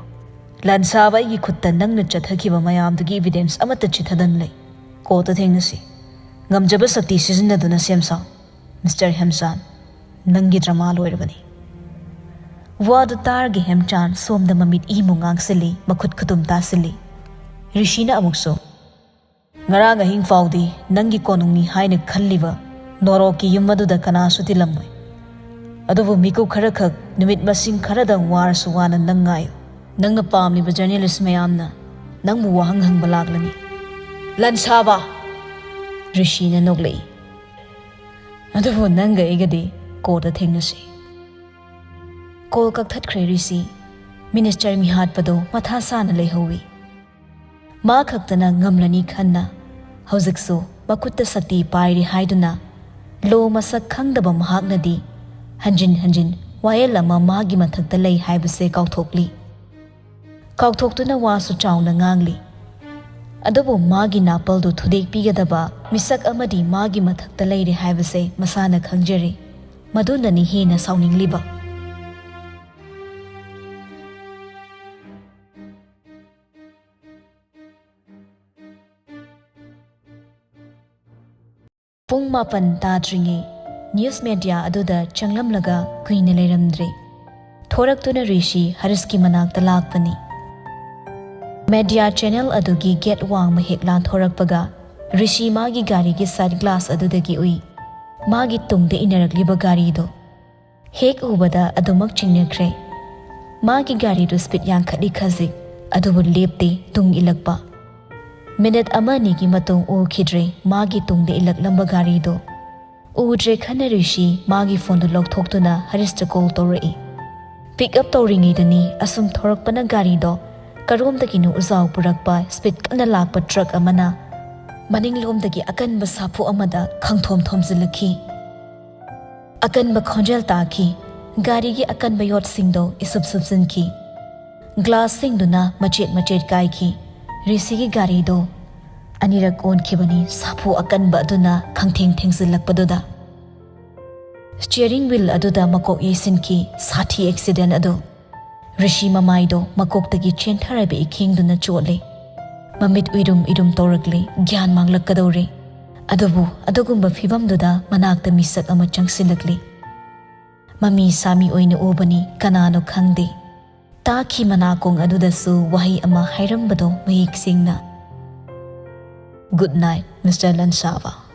ꯂꯥꯟꯁꯥꯕ ꯑꯩꯒꯤ ꯈꯨꯠꯇ ꯅꯪꯅ ꯆꯠꯊꯈꯤꯕ ꯃꯌꯥꯝꯗꯨꯒꯤ ꯏꯕꯤꯗꯦꯟꯁ ꯑꯃꯠꯇ ꯆꯤꯊꯗꯅ ꯂꯩ꯫ ꯀꯣꯔꯠꯇ ꯊꯦꯡꯅꯁꯤ꯫ ꯉꯝꯖꯕ ꯁꯛꯇꯤ ꯁꯤꯖꯤꯟꯅꯗꯨꯅ ꯁꯦꯝ ꯁꯥꯎ꯫ ꯃꯤꯁꯇꯔ ꯍꯦꯝꯆꯥꯟ, ꯅꯪꯒꯤ ꯗ꯭ꯔꯃꯥ ꯂꯣꯏꯔꯕꯅꯤ꯫ ꯋꯥꯗꯨ ꯇꯥꯔꯒ ꯍꯦꯝꯆꯥꯟ ꯁꯣꯝꯗ ꯃꯃꯤꯠ ꯏꯃꯨ ꯉꯥꯡꯁꯤꯜꯂꯤ, ꯃꯈꯨꯠ ꯈꯨꯇꯨꯝ ꯇꯥꯁꯤꯜꯂꯤ꯫ ꯔꯤꯁꯤꯅ ꯑꯃꯨꯛꯁꯨ, "ꯉꯔꯥꯡ ꯑꯍꯤꯡ ꯐꯥꯎꯗꯤ ꯅꯪꯒꯤ ꯀꯣꯅꯨꯡꯅꯤ ꯍꯥꯏꯅ ꯈꯜꯂꯤꯕ ꯅꯣꯔꯣꯛꯀꯤ ꯌꯨꯝ ꯑꯗꯨꯗ ꯀꯅꯥꯁꯨ ꯇꯤꯜꯂꯝꯃꯣꯏ꯫ ꯑꯗꯨꯕꯨ ꯃꯤꯀꯨꯞ ꯈꯔꯈꯛ ꯅꯨꯃꯤꯠ ꯃꯁꯤꯡ ꯈꯔꯗꯪ ꯋꯥꯔꯁꯨ ꯋꯥꯅ ꯅꯪ ꯉꯥꯏꯌꯨ꯫ ꯅꯪꯅ ꯄꯥꯝꯂꯤꯕ ꯖꯔꯅꯦꯂꯤꯁ ꯃꯌꯥꯝꯅ ꯅꯪꯕꯨ ꯋꯥꯍꯪ ꯍꯪꯕ ꯂꯥꯛꯂꯅꯤ꯫" "ꯂꯥꯟꯁꯥꯕ!" ꯔꯤꯁꯤꯅ ꯅꯣꯛꯂꯛꯏ꯫ "ꯑꯗꯨꯕꯨ ꯅꯪꯒ ꯑꯩꯒꯗꯤ ꯀꯣꯔꯠꯇ ꯊꯦꯡꯅꯁꯤ꯫" ꯀꯣꯜ ꯀꯛꯊꯠꯈ꯭ꯔꯦ ꯔꯤꯁꯤ꯫ ꯃꯤꯅꯤꯁꯇꯔ ꯃꯤꯍꯥꯠꯄꯗꯣ ꯃꯊꯥ ꯁꯥꯅ ꯂꯩꯍꯧꯋꯤ꯫ ꯃꯥ ꯈꯛꯇꯅ ꯉꯝꯂꯅꯤ ꯈꯟꯅ ꯍꯧꯖꯤꯛꯁꯨ ꯃꯈꯨꯠꯇ ꯁꯛꯇꯤ ꯄꯥꯏꯔꯤ ꯍꯥꯏꯗꯨꯅ ꯂꯣ ꯃꯁꯛ ꯈꯪꯗꯕ ꯃꯍꯥꯛꯅꯗꯤ ꯍꯟꯖꯤꯟ ꯍꯟꯖꯤꯟ ꯋꯥꯌꯦꯜ ꯑꯃ ꯃꯥꯒꯤ ꯃꯊꯛꯇ ꯂꯩ ꯍꯥꯏꯕꯁꯦ ꯀꯥꯎꯊꯣꯛꯂꯤ꯫ ꯀꯥꯎꯊꯣꯛꯇꯨꯅ ꯋꯥꯁꯨ ꯆꯥꯎꯅ ꯉꯥꯡꯂꯤ꯫ ꯑꯗꯨꯕꯨ ꯃꯥꯒꯤ ꯅꯥꯄꯜꯗꯨ ꯊꯨꯗꯦꯛꯄꯤꯒꯗꯕ ꯃꯤꯁꯛ ꯑꯃꯗꯤ ꯃꯥꯒꯤ ꯃꯊꯛꯇ ꯂꯩꯔꯦ ꯍꯥꯏꯕꯁꯦ ꯃꯁꯥꯅ ꯈꯪꯖꯔꯤ꯫ ꯃꯗꯨꯅꯅꯤ ꯍꯦꯟꯅ ꯁꯥꯎꯅꯤꯡꯂꯤꯕ꯫ ꯄꯨꯡ ꯃꯥꯄꯟ ꯇꯥꯗ꯭ꯔꯤꯉꯩ ꯅ꯭ꯌꯨꯁ ꯃꯦꯗꯤꯌꯥ ꯑꯗꯨꯗ ꯆꯪꯂꯝꯂꯒ ꯀꯨꯏꯅ ꯂꯩꯔꯝꯗ꯭ꯔꯦ꯫ ꯊꯣꯔꯛꯇꯨꯅ ꯔꯤꯁꯤ ꯍꯔꯤꯁꯀꯤ ꯃꯅꯥꯛꯇ ꯂꯥꯛꯄꯅꯤ꯫ ꯃꯦꯗꯤꯌꯥ ꯆꯦꯅꯦꯜ ꯑꯗꯨꯒꯤ ꯒꯦꯠ ꯋꯥꯡꯃ ꯍꯦꯛ ꯂꯥꯟꯊꯣꯔꯛꯄꯒ ꯔꯤꯁꯤ ꯃꯥꯒꯤ ꯒꯥꯔꯤꯒꯤ ꯁꯥꯏꯠ ꯒ꯭ꯂꯥꯁ ꯑꯗꯨꯗꯒꯤ ꯎꯏ꯫ ꯃꯥꯒꯤ ꯇꯨꯡꯗ ꯏꯟꯅꯔꯛꯂꯤꯕ ꯒꯥꯔꯤꯗꯣ ꯍꯦꯛ ꯎꯕꯗ ꯑꯗꯨꯃꯛ ꯆꯤꯡꯅꯈ꯭ꯔꯦ꯫ ꯃꯥꯒꯤ ꯒꯥꯔꯤꯗꯨ ꯁ꯭ꯄꯤꯗ ꯌꯥꯡꯈꯠꯂꯤ ꯈꯖꯤꯛ, ꯑꯗꯨꯕꯨ ꯂꯦꯞꯇꯦ, ꯇꯨꯡ ꯏꯜꯂꯛꯄ꯫ ꯃꯤꯅꯤꯠ ꯑꯃ ꯑꯅꯤꯒꯤ ꯃꯇꯨꯡ ꯎꯈꯤꯗ꯭ꯔꯦ ꯃꯥꯒꯤ ꯇꯨꯡꯗ ꯏꯜꯂꯛꯂꯝꯕ ꯒꯥꯔꯤꯗꯨ꯫ ꯎꯗ꯭ꯔꯦ ꯈꯟꯅ ꯔꯤꯁꯤ ꯃꯥꯒꯤ ꯐꯣꯟꯗꯨ ꯂꯧꯊꯣꯛꯇꯨꯅ ꯍꯔꯤꯁꯇ ꯀꯣꯜ ꯇꯧꯔꯛꯏ꯫ ꯄꯤꯛ ꯑꯞ ꯇꯧꯔꯤꯉꯩꯗꯅꯤ ꯑꯁꯨꯝ ꯊꯣꯔꯛꯄꯅ ꯒꯥꯔꯤꯗꯣ ꯀꯔꯣꯝꯗꯒꯤꯅꯣ ꯎꯖꯥꯎ ꯄꯨꯔꯛꯄ ꯁ꯭ꯄꯤꯗ ꯀꯟꯅ ꯂꯥꯛꯄ ꯇ꯭ꯔꯛ ꯑꯃꯅ ꯃꯅꯤꯡꯂꯣꯝꯗꯒꯤ ꯑꯀꯟꯕ ꯁꯥꯐꯨ ꯑꯃꯗ ꯈꯪꯊꯣꯝ ꯊꯣꯝꯖꯤꯜꯂꯛꯈꯤ꯫ ꯑꯀꯟꯕ ꯈꯣꯟꯖꯦꯜ ꯇꯥꯈꯤ꯫ ꯒꯥꯔꯤꯒꯤ ꯑꯀꯟꯕ ꯌꯣꯠꯁꯤꯡꯗꯣ ꯏꯁꯨꯞ ꯁꯨꯞꯆꯤꯟꯈꯤ꯫ ꯒ꯭ꯂꯥꯁꯁꯤꯡꯗꯨꯅ ꯃꯆꯦꯠ ꯃꯆꯦꯠ ꯀꯥꯏꯈꯤ꯫ ꯔꯤꯁꯤꯒꯤ ꯒꯥꯔꯤꯗꯣ ꯑꯅꯤꯔꯛ ꯑꯣꯟꯈꯤꯕꯅꯤ ꯁꯥꯐꯨ ꯑꯀꯟꯕ ꯑꯗꯨꯅ ꯈꯪꯊꯦꯡ ꯊꯦꯡꯖꯤꯜꯂꯛꯄꯗꯨꯗ꯫ ꯁ꯭ꯇꯤꯌꯔꯤꯡ ꯋꯤꯜ ꯑꯗꯨꯗ ꯃꯀꯣꯛ ꯌꯩꯁꯤꯟꯈꯤ꯫ ꯁꯥꯊꯤ ꯑꯦꯛꯁꯤꯗꯦꯟ ꯑꯗꯨ꯫ ꯔꯤꯁꯤ ꯃꯃꯥꯏꯗꯣ ꯃꯀꯣꯛꯇꯒꯤ ꯆꯦꯟꯊꯔꯕ ꯏꯈꯦꯡꯗꯨꯅ ꯆꯣꯠꯂꯦ꯫ ꯃꯃꯤꯠ ꯎꯏꯔꯨꯝ ꯎꯏꯔꯨꯝ ꯇꯧꯔꯛꯂꯦ꯫ ꯒ꯭ꯌꯥꯟ ꯃꯥꯡꯂꯛꯀꯗꯧꯔꯦ꯫ ꯑꯗꯨꯕꯨ ꯑꯗꯨꯒꯨꯝꯕ ꯐꯤꯚꯝꯗꯨꯗ ꯃꯅꯥꯛꯇ ꯃꯤꯁꯛ ꯑꯃ ꯆꯪꯁꯤꯜꯂꯛꯂꯦ꯫ ꯃꯃꯤ ꯁꯥꯃꯤ ꯑꯣꯏꯅ ꯎꯕꯅꯤ, ꯀꯅꯥꯅꯣ ꯈꯪꯗꯦ꯫ ꯇꯥꯈꯤ ꯃꯅꯥꯀꯣꯡ ꯑꯗꯨꯗꯁꯨ ꯋꯥꯍꯩ ꯑꯃ ꯍꯥꯏꯔꯝꯕꯗꯣ ꯃꯌꯦꯛ ꯁꯦꯡꯅ, "Good night, Mister Lansava."